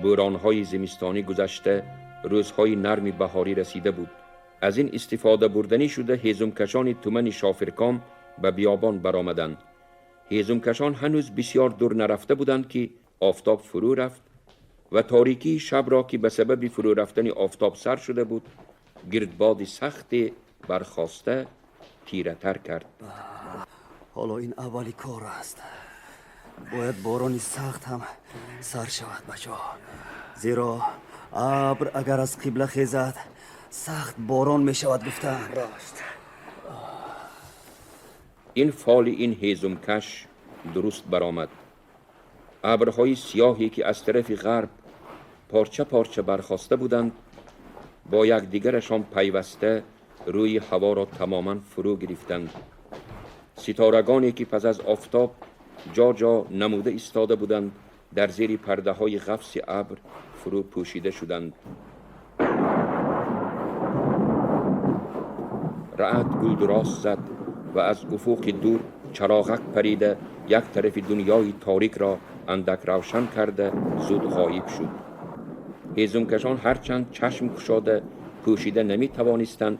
بورانهای زمستانی گذشته، روزهای نرم بهاری رسیده بود. از این استفاده بردنی شده، هیزمکشان تومن شافرکام به بیابان برآمدند. هیزمکشان هنوز بسیار دور نرفته بودند که آفتاب فرو رفت و تاریکی شب را که به سبب فرو رفتن آفتاب سر شده بود، گردباد سخت برخاسته تیره تر کرد. حالا این اولی کار است. باید بارانی سخت هم سر شود بچه ها، زیرا ابر اگر از قبله خیزد سخت باران می شود گفتن. راست. این فال این هیزمکش درست برآمد. ابرهای سیاهی که از طرف غرب پارچه پارچه برخاسته بودند، با یکدیگرشان پیوسته روی هوا را تماما فرو گرفتند. ستارگانی که پس از آفتاب جا جا نموده ایستاده بودند، در زیر پرده های غفص ابر فرو پوشیده شدند. رعد گلدراست زد و از افق دور چراغک پریده، یک طرف دنیای تاریک را اندک روشن کرده، زود غایب شد. هیزمکشان هرچند چشم گشاده پوشیده نمی توانستند،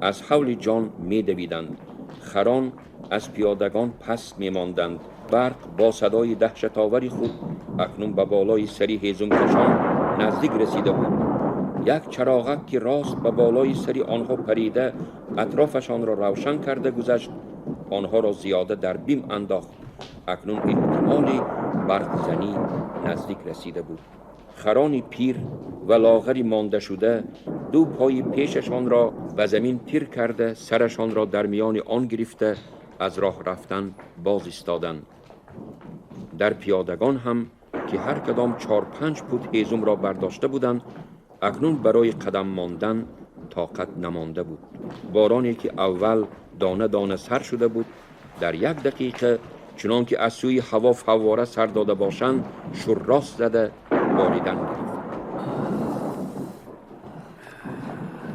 از حول جان می دویدند. خران از پیادگان پس می ماندند. برق با صدای دهشت‌آور خود اکنون به بالای سری هیزمکشان نزدیک رسیده بود. یک چراغک که راست به بالای سری آنها پریده، اطرافشان را روشن کرده گذشت، آنها را زیاده در بیم انداخت. اکنون احتمال برق زنی نزدیک رسیده بود. خرانی پیر و لاغری مانده شده دو پای پیششان را به زمین تیر کرده، سرشان را در میان آن گرفته، از راه رفتن باز ایستادند. در پیادگان هم که هر کدام 4-5 پود هیزم را برداشته بودند، اکنون برای قدم ماندن طاقت نمانده بود. بارانی که اول دانه دانه سر شده بود، در یک دقیقه چنان که از سوی هوا فواره سر داده باشند، شراس زده باریدن گرفت.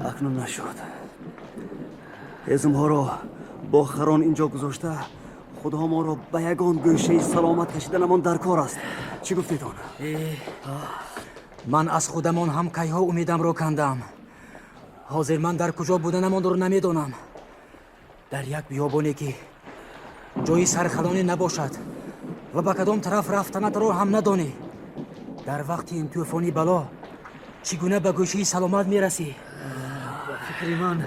اکنون نشد. هیزم ها را با خران اینجا گذاشته، خدا ما را به یگان گوشه سلامت کشیدنمان در کار است. چی گفتیدان؟ من از خودمان هم کیها امیدم را کندم. حاضر من در کجا بودنمان را نمیدانم. در یک بیابانی که Ҷои сархалонӣ набошад ва ба кадом тараф рафтанатро ҳам надонӣ. Дар вақти ин тӯфони бало чӣ гуна ба гӯшаи саломат мерасӣ? Ба фикри ман,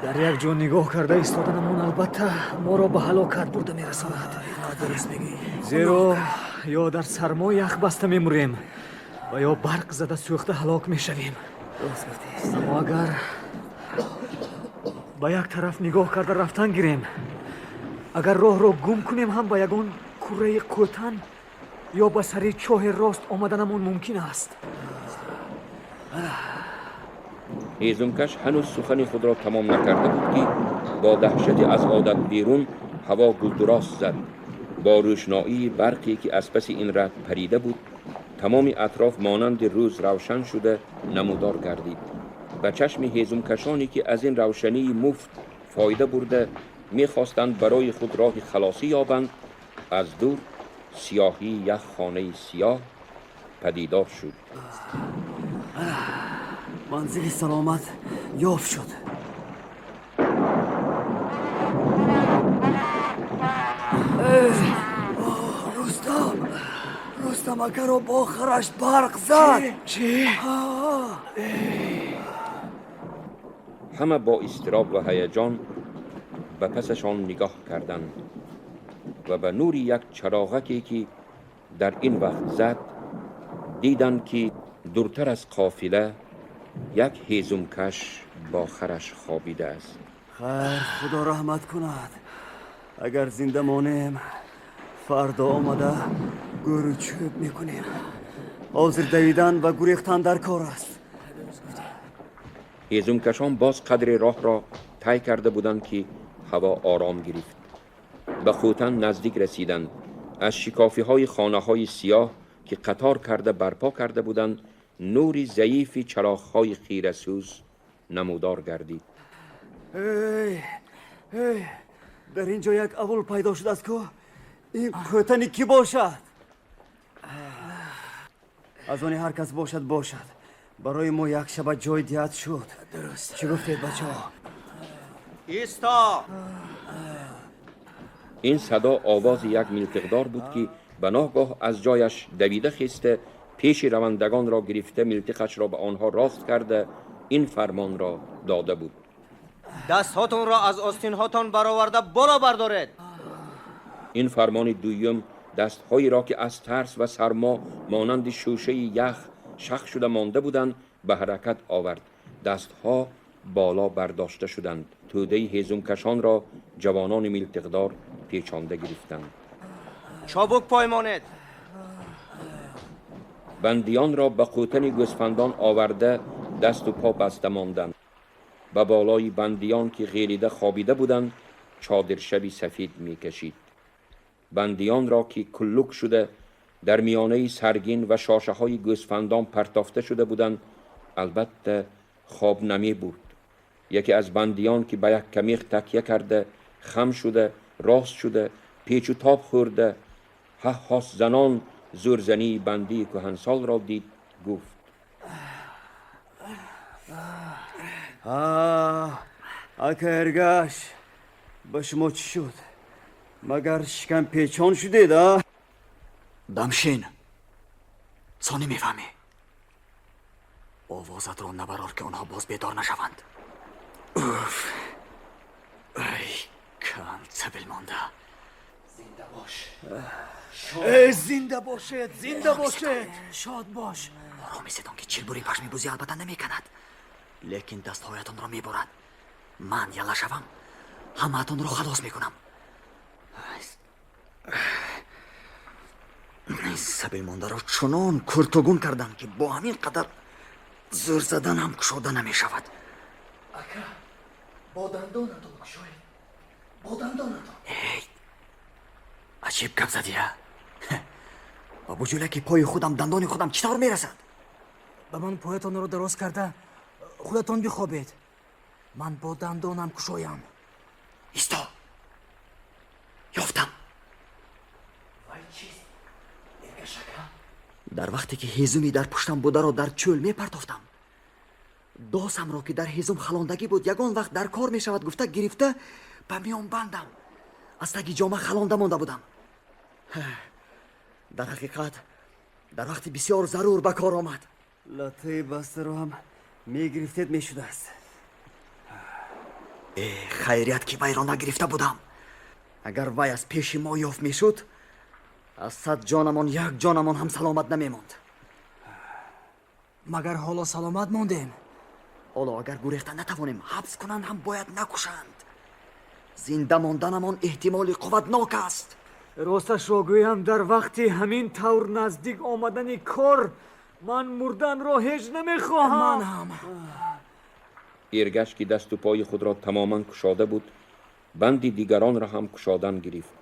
дар як ҷо нигоҳ карда истоданамон албатта моро ба ҳалокат бурда мерасонад. Дуруст мегӯӣ. Зеро ё дар сармо ях баста мемурем ва ё барқ зада сӯхта ҳалок мешавем. Аммо агар ба як тараф нигоҳ карда рафтан гирем, агар роҳро гум кунем ҳам ба ягон курраи қӯтан ё ба сари чоҳи рост омаданамон мумкин аст. Ҳезумкаш ҳанӯз сухани худро тамом накарда буд, ки бо даҳшати аз одат берун ҳаво гулдурост зад. Бо рӯшноии барқе, ки аз паси ин рад парида буд, тамоми атроф монанди рӯз равшан шуда намудор гардид. Ба чашми ҳезумкашоне, ки аз ин равшании муфт фоида бурда мехостанд барои худ роҳи халосӣ ёбанд, аз дур сиёҳии як хонаи сиёҳ падидор шуд. Манзили саломат ёфт шуд. Рустам, Рустам акаро бо хараш барқ зад. Чӣ? Ҳама бо изтироб ва ҳаяҷон ба пасашон нигоҳ карданд ва ба нури як чароғаке, ки дар ин вақт зад, диданд, ки дуртар аз қофила як ҳезумкаш бо хараш хобидааст. Хайр, худо раҳмат кунад. Агар зинда монем, фардо омада гӯру чӯб мекунем. Ҳозир давидан ва гурехтан дар кор аст. Ҳезумкашон боз қадри роҳро тай карда буданд, ки ҳаво ором гирифт. Ба Хӯтан наздик расиданд. Аз шикофиҳои хонаҳои сиёҳ, ки қатор карда барпо карда буданд, нури заифи чароғҳои хирасӯз намудор гардид. Эй, эй, дар ин ҷо як авул пайдо шудааст ку. Ин қӯтани кӣ бошад? Аз они ҳар кас бошад, бошад. Барои мо як шаба ҷой диҳад шуд. Дуруст. Чӣ гуфтед, бачаҳо? Исто! Ин садо овози як милтиқдор буд, ки ба ноҳгоҳ аз ҷояш давида хеста, пеши равандагонро гирифта, милтиқашро ба онҳо рост карда, ин фармонро дода буд: Дастҳотонро аз остинҳотон бароварда боло бардоред. Ин фармони дуюм дастҳоеро, ки аз тарс ва сармо монанди шӯшаи ях шах шуда монда буданд, ба ҳаракат овард. Дастҳо боло бардошта шуданд. Тӯдаи ҳезумкашонро ҷавонони милтиқдор печонда гирифтанд. Чобук поймонед. Бандиёнро ба қӯтани гӯсфандон оварда, дасту по баста монданд. Ба болои бандиён, ки ғелида хобида буданд, чодиршаби сафед мекашид. Бандиёнро, ки куллук шуда дар миёнаи саргин ва шошаҳои гӯсфандон партофта шуда буданд, албатта хоб намебурд. Яке аз бандиён, ки ба як камех такя карда, хам шуда, рост шуда, печу тоб хӯрда, ҳаҳҳос занон зӯрзании бандии кӯҳансолро дид, гуфт: Ака Эргаш, ба шумо чӣ шуд? Магар шикампечон шудед, а? Дамшин, сонӣ мефаҳмӣ. Овозатро набарор, ки онҳо боз бедор нашаванд. Уф, ай кан сабил монда. Зинда бош. Эй, зинда бошед, зинда бошед. Шод бош. Оромисетон, ки чилбури пашми бузӣ албатта намеканад, лекин дастҳоятонро мебурад. Ман яла шавам, ҳамаатонро халос мекунам. Сабилмондаро чунон куртугун кардам, ки бо ҳамин қадар зӯр задан ҳам кушода намешавад. Ака, бо дандонатон кушоед, бо дандонатон. Эй, аҷиб гап задия. Ба буҷулаки пои худам дандони худам чӣ тавр мерасад? Ба ман поятонро дароз карда, худатон бихобед, ман бо дандонам кушоям. Исто, ёфтам. Вай чист, Эргашака? Дар вақте ки ҳезуми дар пуштам бударо дар чӯл мепартофтам, досамро, ки дар ҳезум халондагӣ буд, ягон вақт дар кор мешавад гуфта, гирифта ба миён бандам. Аз таги ҷома халонда монда будам. Дар ҳақиқат дар вақти бисёр зарур ба кор омад. Латтаи бастаро ҳам мегирифтед мешудааст. Хайрият ки вайро нагирифта будам. Агар вай аз пеши мо ёфт мешуд, аз 100 ҷонамон як ҷонамон ҳам саломат намемонд. Магар ҳоло саломат мондем? Ҳоло агар гурехта натавонем, ҳабс кунанд ҳам бояд накушанд. Зинда монданамон эҳтимоли қувватнок аст. Росташро гӯям, дар вақти ҳамин тавр наздик омадани кор ман мурданро ҳеҷ намехоҳам. Ман ҳам. Эргаш ки дасту пои худро тамоман кушода буд, банди дигаронро ҳам кушодан гирифт.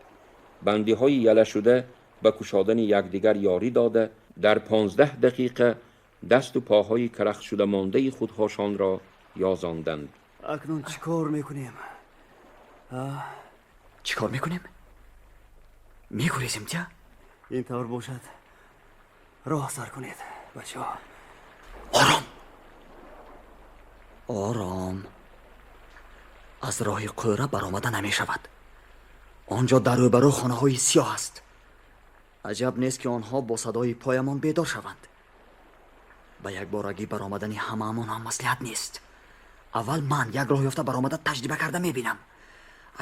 Бандиҳои яла шуда ба кушодани якдигар ёрӣ дода, дар 15 дақиқа дасту поҳои карахтшуда мондаи худҳошонро ёзонданд. Акнун чӣ кор мекунем? Чӣ кор мекунем? Мегурезем тя? Ин тавр бошад, роҳ сар кунед, бачаҳо. Ором, ором. Аз роҳи қӯра баромада намешавад. Он ҷо дар рӯбарӯ хонаҳои сиёҳ аст. Аҷаб нест ки онҳо бо садои поямон бедор шаванд. Ба якборагӣ баромадани ҳамаамон ҳам маслиҳат нест. Аввал ман як роҳ ёфта баромада таҷриба карда мебинам.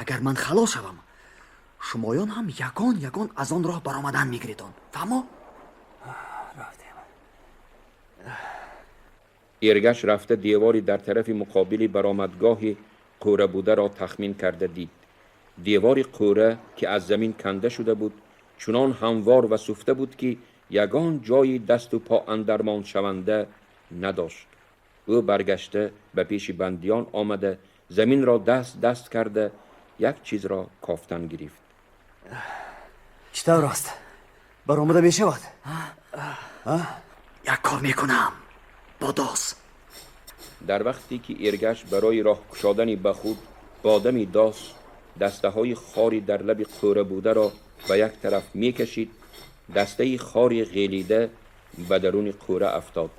Агар ман халос шавам, шумоён ҳам ягон ягон аз он роҳ баромадан мегиритон. Фаҳмо? Рафтем. Эргаш рафта девори дар тарафи муқобили баромадгоҳи қӯра бударо тахмин карда дид. Девори қӯра ки аз замин канда шуда буд, чунон ҳамвор ва суфта буд ки ягон ҷои дасту по андармоншаванда надошт. Ӯ баргашта ба пеши бандиён омада, заминро даст даст карда як чизро кофтан гирифт. Чӣ тавр аст? Баромада мешавад? Як кор мекунам. Бо дос. Дар вақте ки Эргаш барои роҳ кушодани ба худ бо дами дос дастаҳои хори дар лаби қӯра бударо ба як тараф мекашид, дастаи хори ғелида ба даруни қӯра афтод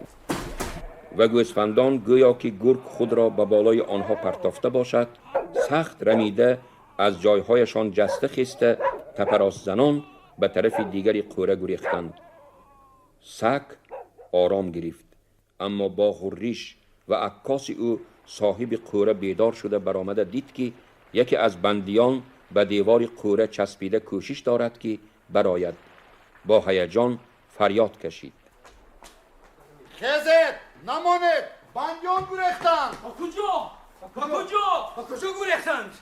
ва гӯсфандон гӯё ки гург худро ба болои онҳо партофта бошад, сахт рамида аз ҷойҳояшон ҷаста хеста тапаросзанон ба тарафи дигари қӯра гурехтанд. Саг ором гирифт, аммо бо ғурриш ва аккоси ӯ соҳиби қӯра бедор шуда баромада дид ки яке аз бандиён ба девори қӯра часпида кӯшиш дорад ки барояд. Бо ҳаяҷон фарёд кашид. Хезед, намонед, бандиён гурехтанд. Ба куҷо? Ба куҷо? Ба куҷо гурехтанд?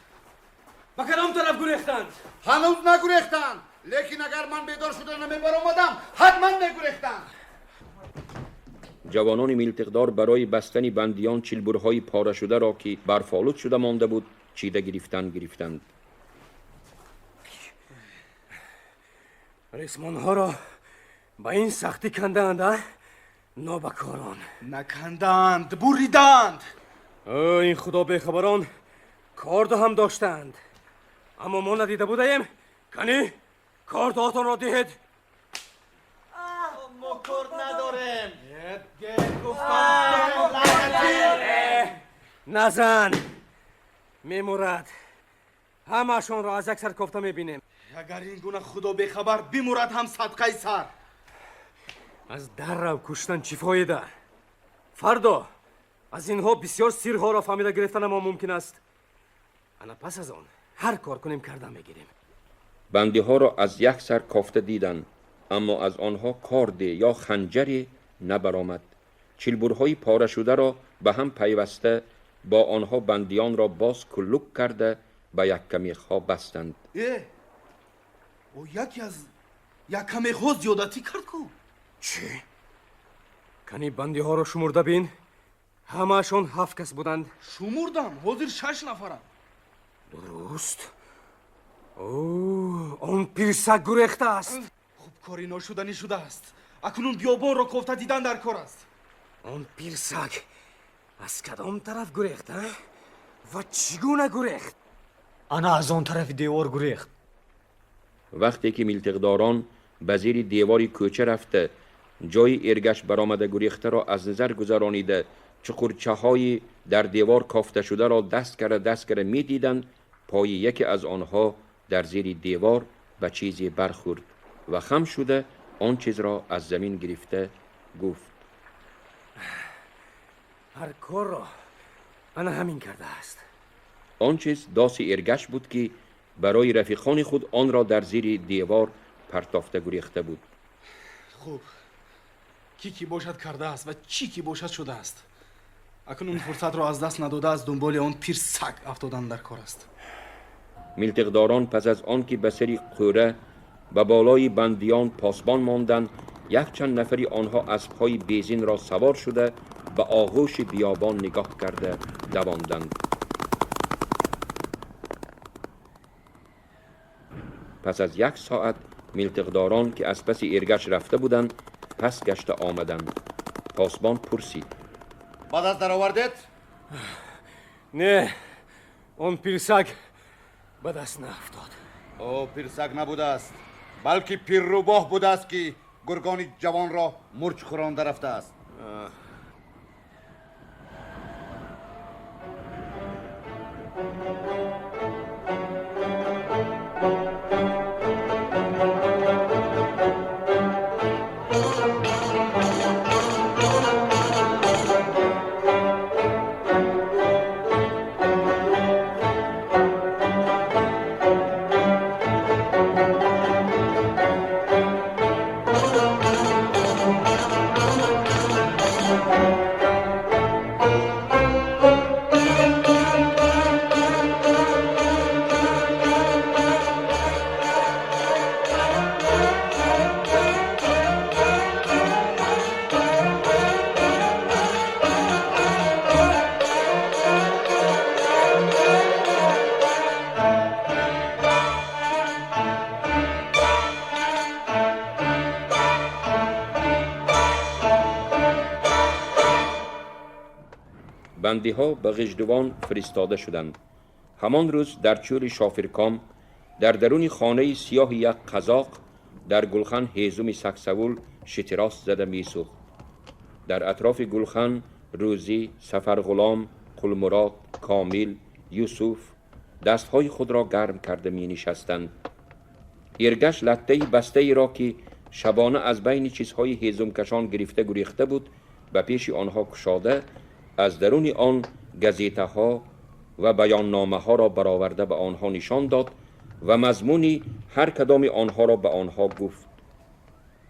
Ба кадом тараф гурехтанд? Ҳанӯз нагурехтанд, лекин агар ман бедор шуда намебаромадам, ҳатман мегурехтанд. Ҷавонони милтиқдор барои бастани бандиён чилбурҳои порашударо ки барфолуд шуда монда буд, чида гирифтан гирифтанд. Ресмонҳоро ба ин сахтӣ кандаанд, а? Нобакорон. Накандаанд, буриданд. Ин худо бехабарон кордо ҳам доштанд. Аммо мо надида будаем. Кани, кордоатонро диҳед. Мо корд надорем. Назан, мемурад. Ҳамаашонро аз як сар кофта мебинем. Агар ин гуна худо бехабар бимурад ҳам садқаи сар. Аз даррав куштан чӣ фоида? Фардо аз инҳо бисёр сирҳоро фаҳмида гирифтанамо мумкин аст. Ана пас аз он ҳар кор кунем карда мегирем. Бандиҳоро аз як сар кофта диданд, аммо аз онҳо корде ё ханҷаре набаромад. Чилбурҳои порашударо ба ҳам пайваста бо онҳо бандиёнро боз куллук карда ба яккамехҳо бастанд. Ӯ яке аз яккамехҳо зиёдатӣ кард ку? Чӣ? Кани бандиҳоро шумурда бин. Ҳамаашон 7 кас буданд. Шумурдам, ҳозир 6 нафаранд. Дуруст. Он пирсаг гурехтааст. Хуб, кори ношуданӣ шудааст. Акнун биёбонро кофта дидан дар кор аст. Он пирсаг аз кадом тараф гурехт, а? Ва чӣ гуна гурехт? Ана аз он тарафи девор гурехт. Вақте ки милтиқдорон ба зери девори кӯча рафта, ҷои Эргаш баромада гурехтаро аз назар гузаронида, чуқурчаҳои дар девор кофташударо даст карда даст карда медиданд, пои яке аз онҳо дар зери девор ба чизе бархӯрд ва хам шуда он чизро аз замин гирифта гуфт: ҳар корро ана ҳамин кардааст. Он чиз доси Эргаш буд, ки барои рафиқони худ онро дар зери девор партофта гурехта буд. Хуб, кӣ ки бошад кардааст ва чӣ ки бошад шудааст. Акнун фурсатро аз даст надода аз дунболи он пир саг афтодан дар кор аст. Милтиқдорон пас аз он ки ба сари қӯра ба болои бандиён посбон монданд, якчанд нафари онҳо аспҳои безинро савор шуда ба оғӯши биёбон нигоҳ карда давонданд. Пас аз як соат милтиқдорон, ки аз паси Эргаш рафта буданд, пас гашта омаданд. Посбон пурсид: Ба даст даровардед? Не, он пирсаг ба даст наафтод. О, пирсаг набудааст, балки пиррӯбоҳ будааст, ки гургони ҷавонро мурч хӯронда рафтааст. Бандиҳо ба Ғиждувон фиристода шуданд. Ҳамон рӯз дар чӯли Шофирком, дар даруни хонаи сиёҳи як қазоқ, дар гулхан ҳезуми саксавул шитирос зада месӯхт. Дар атрофи гулхан Рӯзӣ, Сафарғулом, Қулмурод, Комил, Юсуф дастҳои худро гарм карда менишастанд. Эргаш латтаи бастаеро, ки шабона аз байни чизҳои ҳезумкашон гирифта гурехта буд, ба пеши онҳо кушода, аз даруни он газетаҳо ва баённомаҳоро бароварда ба онҳо нишон дод ва мазмуни ҳар кадоми онҳоро ба онҳо гуфт.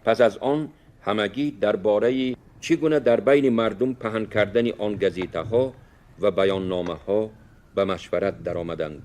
Пас аз он ҳамагӣ дар бораи чӣ гуна дар байни мардум паҳн кардани он газетаҳо ва баённомаҳо ба машварат даромаданд.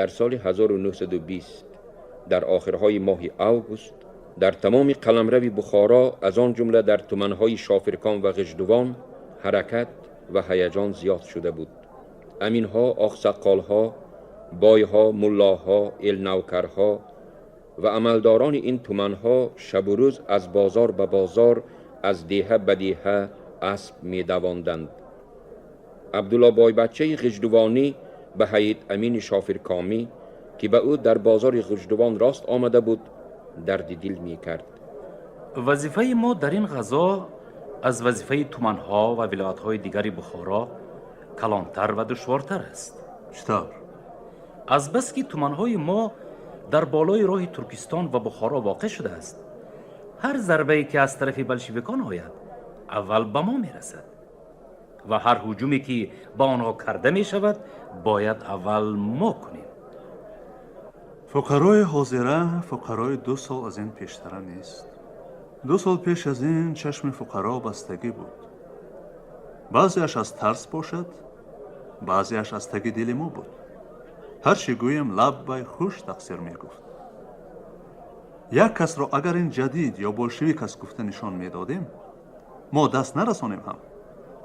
Дар соли 1920 дар охирҳои моҳи август дар тамоми қаламрави Бухоро, аз он ҷумла дар туманҳои Шофиркон ва Ғиждувон, ҳаракат ва ҳаяҷон зиёд шуда буд. Аминҳо, оқсаққолҳо Бойҳо, муллоҳо, элнавкарҳо ва амалдорони ин туманҳо шабу рӯз аз бозор ба бозор, аз деҳа ба деҳа асп медавонданд. Абдулло бойбаччаи Ғиждувонӣ ба Ҳайит Амини Шофиркомӣ, ки ба ӯ дар бозори Ғиждувон рост омада буд, дарди дил мекард. Вазифаи мо дар ин ғазо аз вазифаи туманҳо ва вилоятҳои дигари Бухоро калонтар ва душвортар аст. Чӣ тавр? Азбаски туманҳои мо дар болои роҳи Туркистон ва Бухоро воқеъ шудааст, ҳар зарбае ки аз тарафи болшевикон ояд, аввал ба мо мерасад ва ҳар ҳуҷуме ки ба онҳо карда мешавад, бояд аввал мо кунем. Фуқарои ҳозира фуқарои 2 сол аз ин пештара нест. 2 сол пеш аз ин чашми фуқаро бастагӣ буд. Баъзеаш аз тарс бошад, баъзеаш аз таги дили мо буд. Ҳар чӣ гӯем, лаббай хуш тақсир мегуфт. Як касро агар ин ҷадид ё болшевик аст гуфта нишон медодем, мо даст нарасонем ҳам,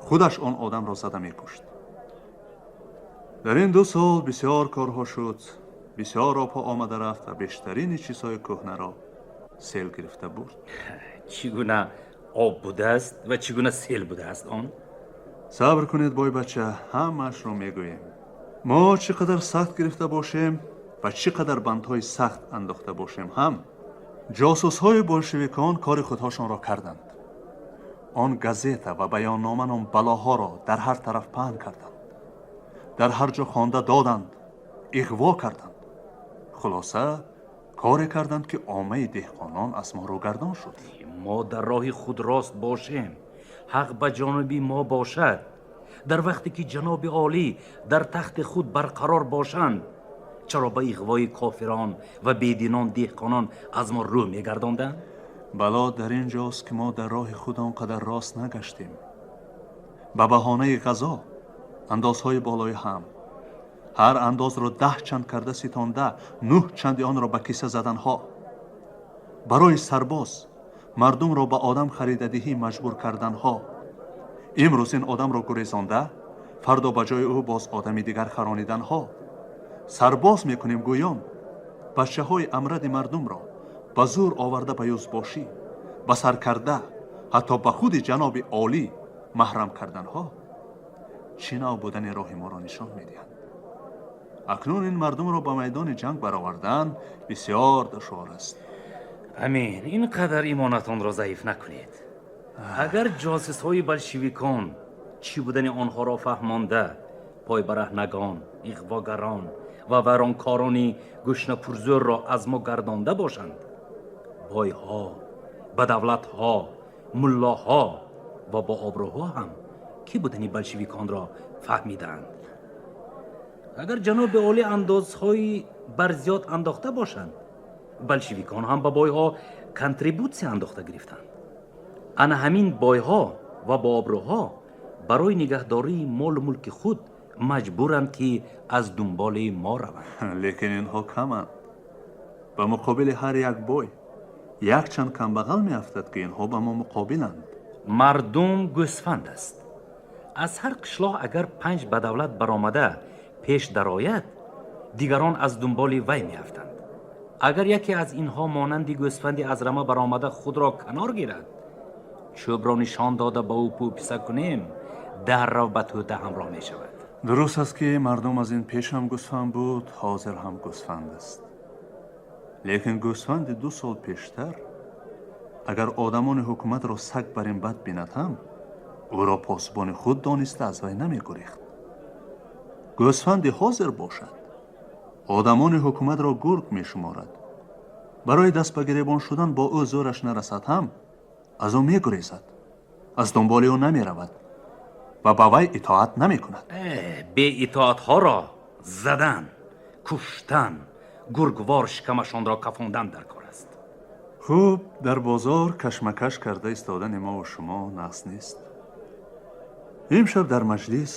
худаш он одамро зада мекушт. Дар ин 2 сол бисёр корҳо шуд, бисёр обҳо омада рафт ва бештарини чизҳои кӯҳнаро сел гирифта бурд. Чӣ гуна об будааст ва чӣ гуна сел будааст он? Сабр кунед, бойбача, ҳамаашро мегӯем. Мо чӣ қадар сахт гирифта бошем ва чӣ қадар бандҳои сахт андохта бошем ҳам, ҷосусҳои болшевикон кори худҳошонро карданд. Он газета ва баённома ном балоҳоро дар ҳар тараф паҳн карданд, дар ҳар ҷо хонда доданд, иғво карданд. Хулоса, коре карданд, ки оммаи деҳқонон аз мо рӯгардон шуд. Мо дар роҳи худ рост бошем, ҳақ ба ҷониби мо бошад. Дар вақте ки ҷаноби олӣ дар тахти худ барқарор бошанд, чаро ба иғвои кофирон ва бединон деҳқонон аз мо рӯ мегардонданд? Бало дар ин ҷост, ки мо дар роҳи худ он қадар рост нагаштем. Ба баҳонаи ғазо андозҳои болои ҳам, ҳар андозро 10 чанд карда ситонда, 9 чанди онро ба киса заданҳо, барои сарбоз мардумро ба одам харидадиҳӣ маҷбур карданҳо. Имрӯз ин одамро гурезонда, фардо ба ҷои ӯ боз одами дигар харониданҳо. Сарбоз мекунем гӯён бачаҳои амради мардумро ба зӯр оварда ба юзбошӣ, ба саркарда, ҳатто ба худи ҷаноби олӣ маҳрам карданҳо чӣ нав будани роҳи моро нишон медиҳанд. Акнун ин мардумро ба майдони ҷанг баровардан бисёр душвор аст. Амин, ин қадар имонатонро заиф накунед. Агар ҷосусҳои болшевикон чӣ будани онҳоро фаҳмонда, пойбараҳнагон, иғвогарон ва вайронкорони гӯшнапурзӯрро аз мо гардонда бошанд, бойҳо, бадавлатҳо, муллоҳо ва бообрӯҳо ҳам кӣ будани болшевиконро фаҳмидаанд. Агар ҷаноби олӣ андозҳои барзиёд андохта бошанд, болшевикон ҳам ба бойҳо контрибутсия андохта гирифтанд. Ана ҳамин бойҳо ва бообрӯҳо барои нигаҳдории молу мулки худ маҷбуранд, ки аз дунболи мо раванд. Лекин инҳо каманд. Ба муқобили ҳар як бой якчанд камбағал меафтад, ки инҳо ба мо муқобиланд. Мардум гӯсфанд аст. Аз ҳар қишлоқ агар 5 бадавлат баромада пеш дарояд, дигарон аз дунболи вай меафтанд. Агар яке аз инҳо монанди гӯсфанди аз рама баромада худро канор гирад, чӯбро нишон дода ба ӯ пӯписа кунем, даррав ба тӯда ҳамроҳ мешавад. Дуруст аст, ки мардум аз ин пеш ҳам гӯсфанд буд, ҳозир ҳам гӯсфанд аст. Лекин гӯсфанди 2 сол пештар агар одамони ҳукуматро саг бар ин бад бинад ҳам, ӯро посбони худ дониста аз вай намегурехт. Гӯсфанди ҳозир бошад, одамони ҳукуматро гург мешуморад. Барои даст ба гиребон шудан бо ӯ зӯраш нарасад ҳам, аз ӯ мегурезад, аз дунболи ӯ намеравад ва ба вай итоат намекунад. Беитоатҳоро задан, куштан, гургвор шикамашонро кафондан дар кор аст. Хуб, дар бозор кашмакаш карда истодани мо ва шумо нақс нест. Имшаб дар маҷлис,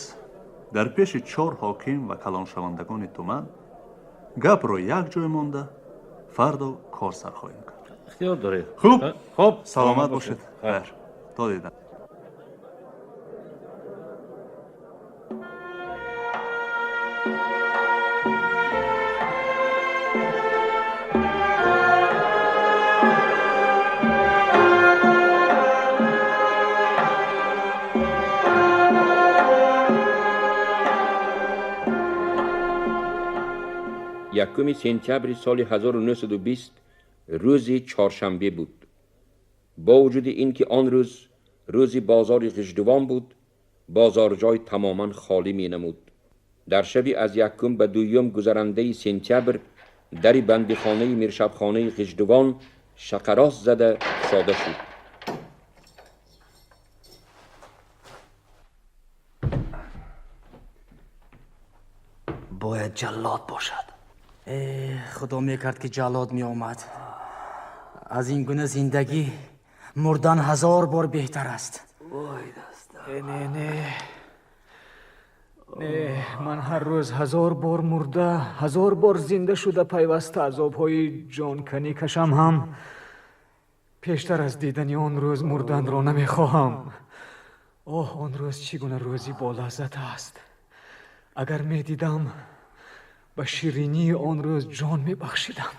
дар пеши 4 ҳоким ва калоншавандагони туман гапро як ҷой монда, фардо кор сар хоҳем кард. Ихтиёр доред. Хуб, хуб, саломат бошед. Хайр, то дидан. 1 сентябри соли 1920 рӯзи чоршанбе буд. Бо вуҷуди ин ки он рӯз рӯзи бозори Ғиждувон буд, бозорҷой тамоман холӣ менамуд. Дар шаби аз якум ба дуюм гузарандаи сентябр дари бандихонаи Миршабхонаи Ғиждувон шақарост зада кушода шуд. Бояд ҷаллод бошад. Худо мекард ки ҷаллод меомад. Аз ин гуна зиндагӣ мурдан 1000 бор беҳтар аст. Вой даста. Не, не, не, ман ҳар рӯз 1000 бор мурда, 1000 бор зинда шуда пайваста азобҳои ҷонканӣ кашам ҳам пештар аз дидани он рӯз мурданро намехоҳам. Оҳ, он рӯз чӣ гуна рӯзи болаззат аст. Агар медидам, ба ширинии он рӯз ҷон мебахшидам.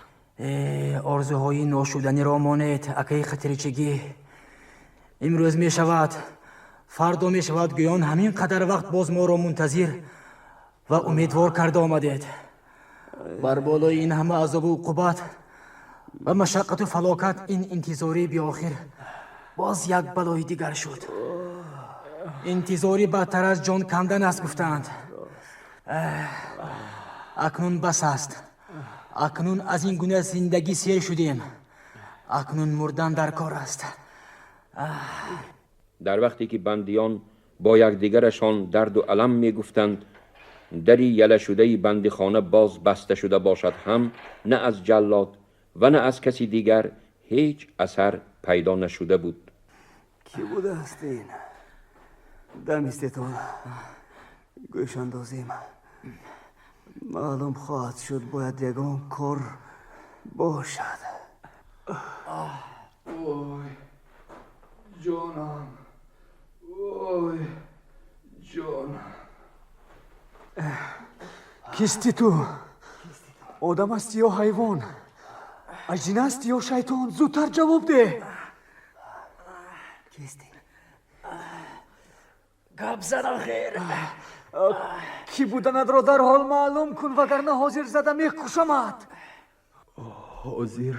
Орзуҳои ношуданиро монед, акаи хатирчигӣ. Имрӯз мешавад, фардо мешавад, гӯён ҳамин қадар вақт боз моро мунтазир ва умедвор карда омадед. Бар болои ин ҳама азобу уқубат ва машаққату фалокат ин интизории биохир боз як балои дигар шуд. Интизорӣ бадтар аз ҷон кандан аст, гуфтаанд. Акнун бас аст. Акнун аз ин гуна зиндагӣ сер шудем. Акнун мурдан дар кор аст. Дар вақте ки бандиён бо якдигарашон дарду алам мегуфтанд, дари ялашудаи бандихона боз баста шуда бошад ҳам на аз ҷаллод ва на аз каси дигар ҳеҷ асар пайдо нашуда буд. Кӣ будааст ин? Дамистетон гӯш андозем. Маълум хоҳад шуд, бояд ягон кор бошад. Ой, ҷонам, ой, ҷонам. Кисти ту? Одам ҳасти ё ҳайвон? Аҷина ҳасти ё шайтон? Зудтар ҷавоб деҳ. Кисти? Гап зада хер. Кӣ буданатро дарҳол маълум кун, вагарна ҳозир зада мекушамад. Ҳозир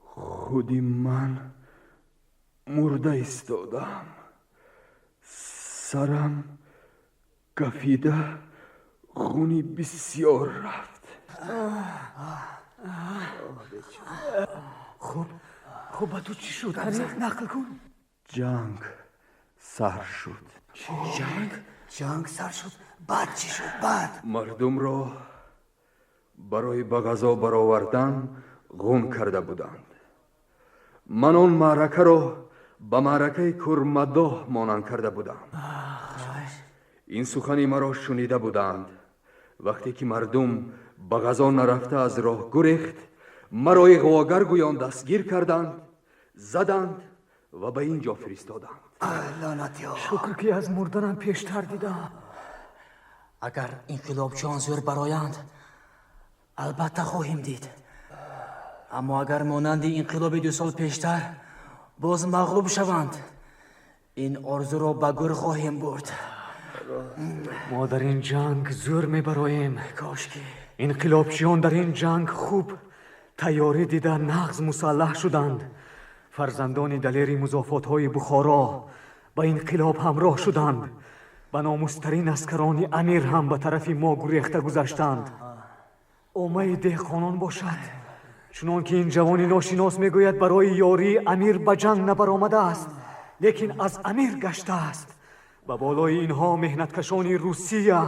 худи ман мурда истодам. Сарам кафида, хуни бисёр рафт. Хуб, хуб, ба ту чӣ шуд? Нақл кун. Ҷанг сар шуд. Ҷанг? Ҷанг сар шуд? Баъд чӣ шуд? Баъд? Мардумро барои ба ғазо баровардан ғун карда буданд. Ман он маъракаро ба маъракаи курмадоҳ монанд карда будам. Ин сухани маро шунида буданд. Вақте ки мардум ба ғазо нарафта аз роҳ гурехт, маро иғвогар гӯён дастгир карданд, заданд ва ба ин ҷо фиристоданд. Шукр ки аз мурданам пештар дидам. Агар инқилобчиён зӯр бароянд, албатта хоҳем дид. Аммо агар монанди инқилоби 2 сол пештар боз мағлуб шаванд, ин орзуро ба гӯр хоҳем бурд. Мо дар ин ҷанг зӯр мебароем. Кошки инқилобчиён дар ин ҷанг хуб тайёрӣ дида нағз мусаллаҳ шуданд. Фарзандони далери музофотҳои Бухоро ба инқилоб ҳамроҳ шуданд. Ба номустарин аскарони амир ҳам ба тарафи мо гурехта гузаштанд. Омаи деҳқонон бошад, чунон ки ин ҷавони ношинос мегӯяд, барои ёрии амир ба ҷанг набаромадааст, лекин аз амир гаштааст. Ба болои инҳо меҳнаткашони Русия,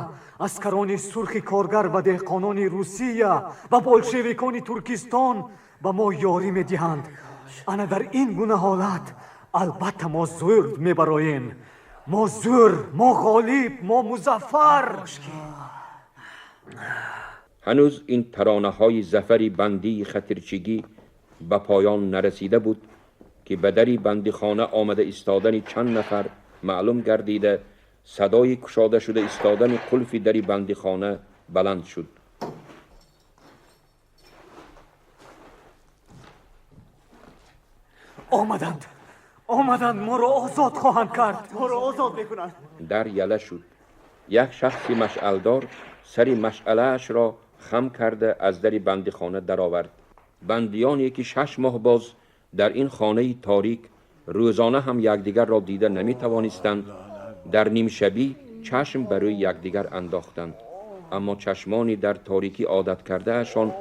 аскарони сурхи коргар ва деҳқонони Русия ва болшевикони Туркистон ба мо ёрӣ медиҳанд. Ана дар ин гуна ҳолат албатта мо зӯр мебароем. Мо зӯр, мо ғолиб, мо музаффар. Ҳанӯз ин таронаҳои зафари бандии хатирчигӣ ба поён нарасида буд ки ба дари бандихона омада истодани чанд нафар маълум гардида, садои кушода шуда истодани қулфи дари бандихона баланд шуд. Омаданд, омаданд, моро озод хоҳанд кард, моро озод мекунанд. Дар яла шуд. Як шахси машъалдор сари машъалаашро خم کرده از در بندیخانه درآورد. بندیانی که 6 ماه باز در این خانه تاریک روزانه هم یکدیگر را دیده نمی توانستند، در نیم شبی چشم بر روی یکدیگر انداختند. اما چشمانی در تاریکی عادت کرده اشان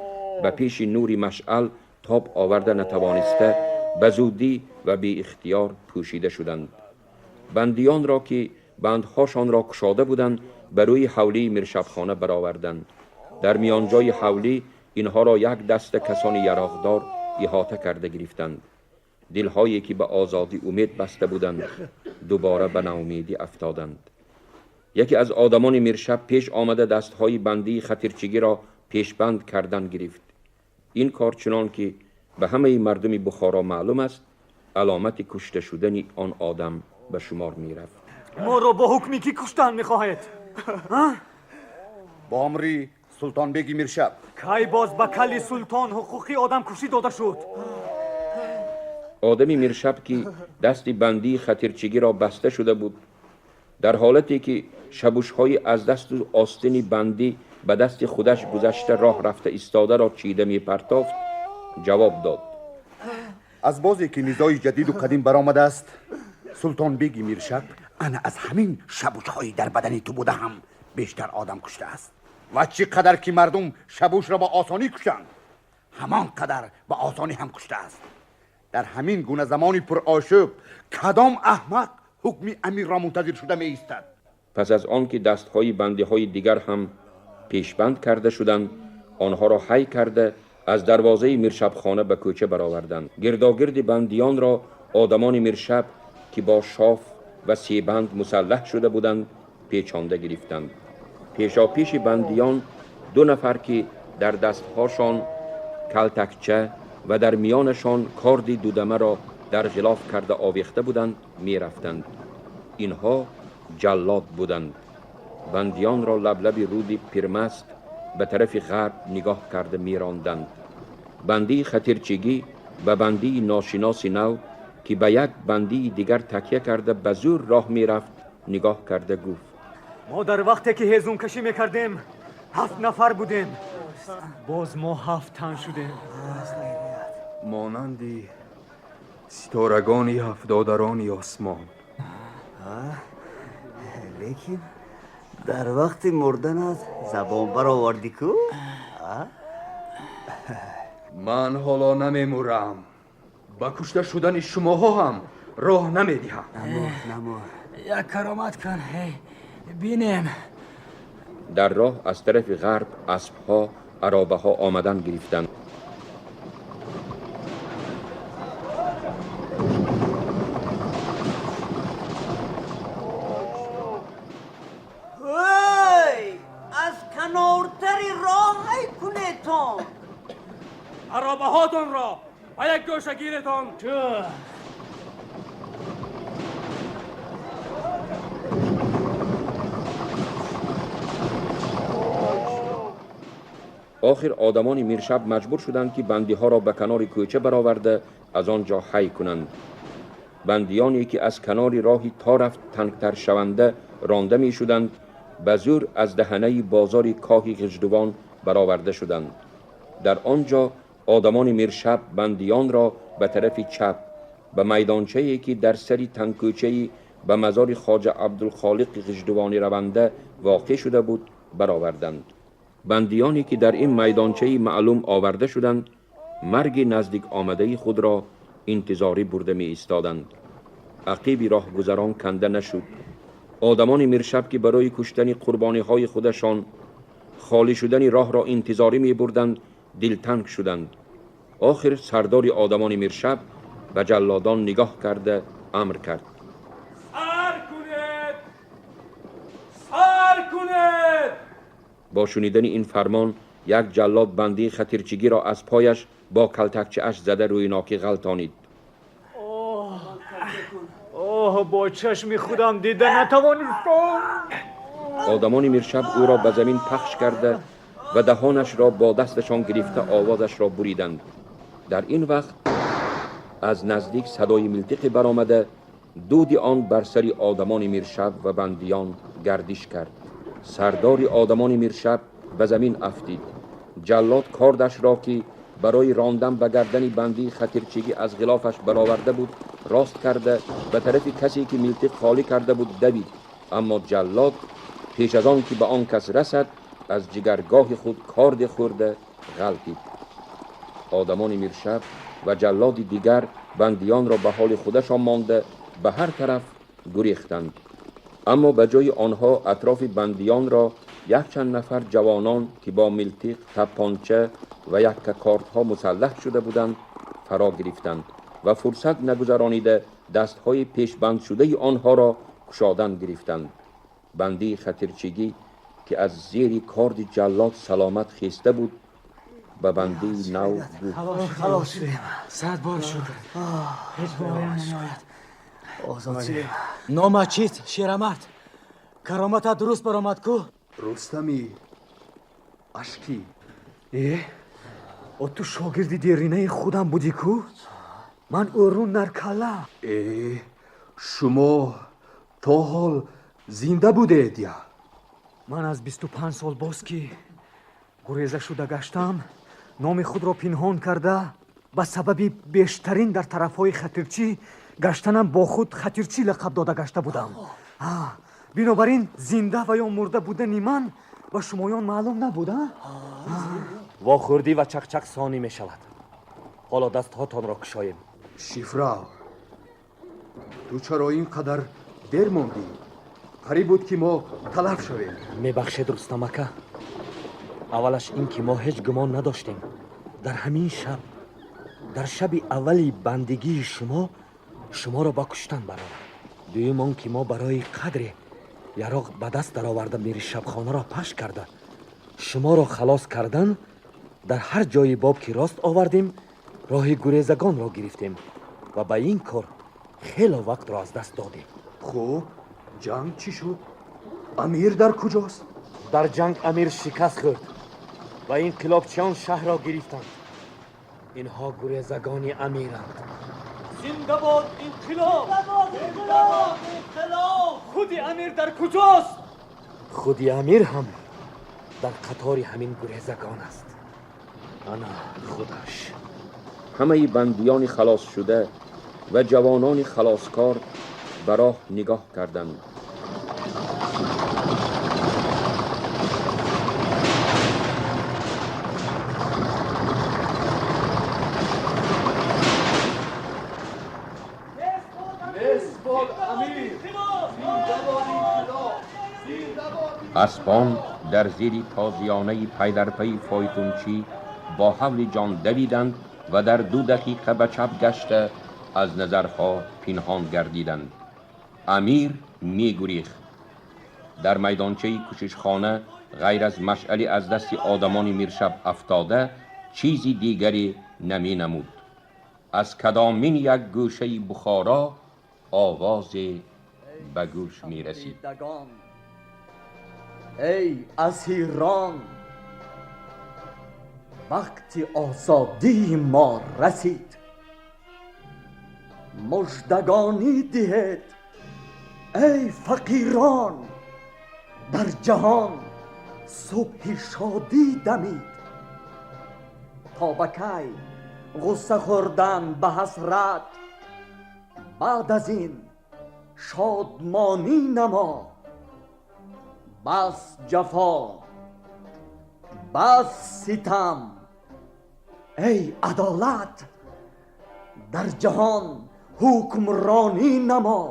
به پیش نور مشعل تاب آورده نتوانسته به زودی و بی اختیار پوشیده شدند. بندیان را که بندهاشان را کشاده بودند بر روی حولی میرشبخانه برآوردند. در میانجای حولی اینها را یک دست کسان یراقدار احاطه کرده گرفتند. دلهایی که به آزادی امید بسته بودند دوباره به ناامیدی افتادند. یکی از آدمان میرشب پیش آمده دستهای بندی خطرچگی را پیشبند کردن گرفت. این کار چنان که به همه مردم بخارا معلوم است علامت کشته شدن آن آدم به شمار می رفت. ما را با حکمی کی کشتن می خواهد؟ با امری سلطان بیگی میرشب. کی باز به کلی سلطان حقوقی آدم کشی داده شد؟ آدمی میرشب که دست بندی خطرچگی را بسته شده بود، در حالتی که شبوش‌های از دست و آستین بندی به دست خودش گذشته راه رفته ایستاده را چیده می پرتافت، جواب داد: از بازی که نزاع جدید و قدیم برآمده است، سلطان بیگی میرشب انا از همین شبوش‌های در بدن تو بوده هم بیشتر آدم کشته است و چه قدر که مردم شبوش را با آسانی کشند همان قدر با آسانی هم کشته است. در همین گونه زمانی پر آشوب کدام احمق حکم امیر را منتظر شده می ایستد؟ پس از آن که دستهای بندی های دیگر هم پیشبند کرده شدند، آنها را حی کرده از دروازه میرشبخانه به کوچه برآوردند. گرداگرد بندیان را آدمان میرشب که با شاف و سیبند مسلح شده بودند پیچانده گرفتند. پیشاپیش بندیان 2 نفر که در دستهاشان کلتکچه و در میانشان کاردی دودمه را در غلاف کرده آویخته بودند می رفتند. اینها جلاد بودند. بندیان را لبلب رودی پیرمست به طرف غرب نگاه کرده می راندند. بندی خطرچگی به بندی ناشناس نو که به یک بندی دیگر تکیه کرده به زور راه می رفت نگاه کرده گفت: ما در وقتی که هیزم کشی می کردیم 7 نفر بودیم، باز ما 7 تن شدیم. مانندی ستارگانی 7 دادرانی آسمان. لیکن در وقت مردن از زبان برآوردی کو؟ من حالا نمیمورم. با کشته شدن شماها هم راه نمیدهم. نمور یک کرامت کن، بینیم. در راه از طرف غرب اسبها عرابه ها آمدن گرفتند. از کنارتر راه های کنیتان، عرابه هاتون را و یک گوشه گیرتان. آخر آدمان میرشب مجبور شدند که بندیها را به کنار کوچه برآورده از آنجا حی کنند. بندیانی که از کنار راهی تا رفت تنگتر شونده رانده می شدند به زور از دهنه بازار کاهی غجدوان برآورده شدند. در آنجا آدمان میرشب بندیان را به طرف چپ به میدانچه‌ای که در سری تنگ کوچه‌ای به مزار خواجه عبدالخالق غجدوانی رونده واقع شده بود برآوردند. بندیانی که در این میدانچه معلوم آورده شدند مرگ نزدیک آمده خود را انتظاری برده می ایستادند. عقیب راهگذران کنده نشد. آدمان میرشب که برای کشتن قربانی های خودشان خالی شدن راه را انتظاری می بردند دلتنگ شدند. آخر سردار آدمان میرشب به جلادان نگاه کرده امر کرد: سر کنید، سر کنید. با شنیدن این فرمان یک جلاد بندی خطرچگی را از پایش با کلتکچه اش زده روی ناکی غلطانید. آه، با چشم خودم دیده نتوانستم. آدمان میرشب او را به زمین پخش کرده و دهانش را با دستشان گرفته آوازش را بریدند. در این وقت از نزدیک صدای ملتقی برآمده دود آن بر سر آدمان میرشب و بندیان گردش کرد. سردار آدمان میرشب به زمین افتید. Ҷаллод кордашро, ки барои рондан ба гардани бандии хатирчигӣ аз ғилофаш бароварда буд, рост карда ба тарафи касе, ки милтиқ холӣ карда буд, давид. Аммо ҷаллод пеш аз он ки ба он кас расад, аз ҷигаргоҳи худ корде хӯрда ғалтид. Одамони Миршаб ва ҷаллоди дигар бандиёнро ба ҳоли худашон монда ба ҳар тараф гурехтанд. Аммо ба ҷои онҳо атрофи бандиёнро якчанд нафар ҷавонон, ки бо милтиқ, таппонча ва якка кортҳо мусаллаҳ шуда буданд, фаро гирифтанд ва фурсат нагузаронида дастҳои пешбандшудаи онҳоро кушодан гирифтанд. Бандии хатирчигӣ, ки аз зери корди ҷаллод саломат хеста буд, ба бандии нав гуфт: Халос шудем, сад бор шукр, ҳеҷ боварам намеояд. Озод шудем. Номат чист, шерамард? Кароматат дуруст баромад ку? Рустами Ашкӣ. Э, о, ту шогирди деринаи худам будӣ ку? Ман Ӯрун Наркала. Э, шумо то ҳол зинда будед я? Ман аз 25 сол боз, ки гуреза шуда гаштам, номи худро пинҳон карда, ба сабаби бештарин дар тарафҳои Хатирчӣ гаштанам бо худ Хатирчӣ лақаб дода гашта будам. Бинобар ин зинда ва ё мурда будани ман ба шумоён маълум набуд. Вохӯрдӣ ва чақчақ сонӣ мешавад. Ҳоло дастҳотонро кушоем. Шифрав, ту чаро ин қадар дер мондӣ? Қариб буд, ки мо талаф шавем. Мебахшед, Рустам ака. Аввалаш ин ки мо ҳеҷ гумон надоштем, дар ҳамин шаб, дар шаби аввали бандигии шумо, шуморо ба куштан барорам. Дуюм он ки мо барои қадре яроқ ба даст дароварда, мири шабхонаро паш карда, шуморо халос кардан, дар ҳар ҷои боб ки рост овардем, роҳи гурезагонро гирифтем ва ба ин кор хело вақтро аз даст додем. Хуб, ҷанг чӣ шуд? Амир дар куҷост? Дар ҷанг амир шикаст хӯрд ва инқилобчиён шаҳрро гирифтанд. Инҳо гурезагони амиранд. Зинда бод инқилоб! Худи амир дар куҷост? Худи амир ҳам дар қатори ҳамин гурезагон аст. Ана худаш. Ҳамаи бандиёни халосшуда ва ҷавонони халоскор ба роҳ нигоҳ карданд. Аспон дар зери тозиёнаи пайдарпайи фойтунчӣ бо ҳавли ҷон давиданд ва дар 2 дақиқа ба чап гашта аз назарҳо пинҳон гардиданд. Амир мегурехт. Дар майдончаи кӯшишхона ғайр аз машъали аз дасти одамони Миршаб афтода чизи дигаре наменамуд. Аз кадомин як гӯшаи Бухоро овозе ба гӯш мерасид: Эй асирон, вақти озодии мо расид, муждагонӣ диҳед, эй фақирон, дар ҷаҳон субҳи шодӣ дамид. То ба кай ғусса хӯрдан ба ҳасрат, баъд аз ин шодмонӣ намо. Бас ҷафо, бас ситам, эй адолат, дар ҷаҳон ҳукмронӣ намо.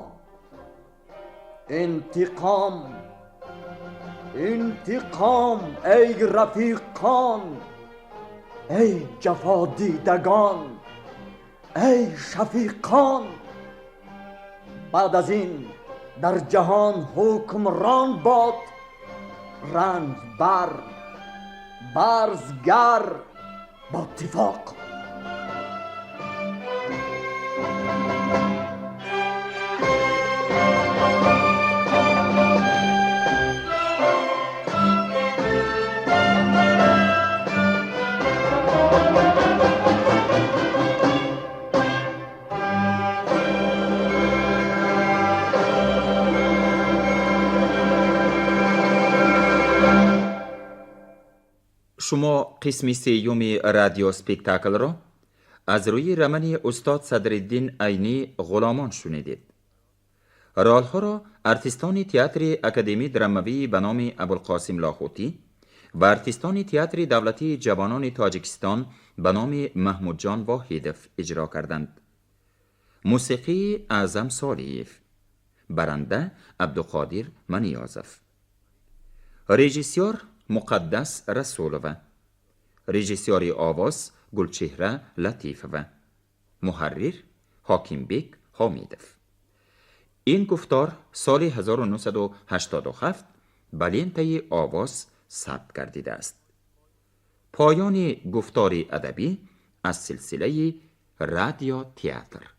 Интиқом, интиқом, эй рафиқон, эй ҷафодидагон, эй шафиқон. Баъд аз ин дар ҷаҳон ҳукмрон бод ранҷбар, барзгар бо иттифоқ. Шумо қисми сеюми радиоспектаклро аз рӯи романи устод Садриддин Айнӣ «Ғуломон» шунидед. Ролҳоро артистони театри академӣ драмавии ба номи Абулқосим Лоҳутӣ ва артистони театри давлатии ҷавонони Тоҷикистон ба номи Маҳмудҷон Воҳидов иҷро карданд. Мусиқии Аъзам Солиев, баранда Абдуқодир Маниёзов, режиссёр Муқаддас Расулова, режиссёри овоз Гулчеҳра Латифова, муҳаррир Ҳокимбек Ҳомидов. Ин гуфтор соли 1987 ба лентаи овоз сабт гардидааст. Поёни гуфтори адабӣ аз силсилаи радиотеатр.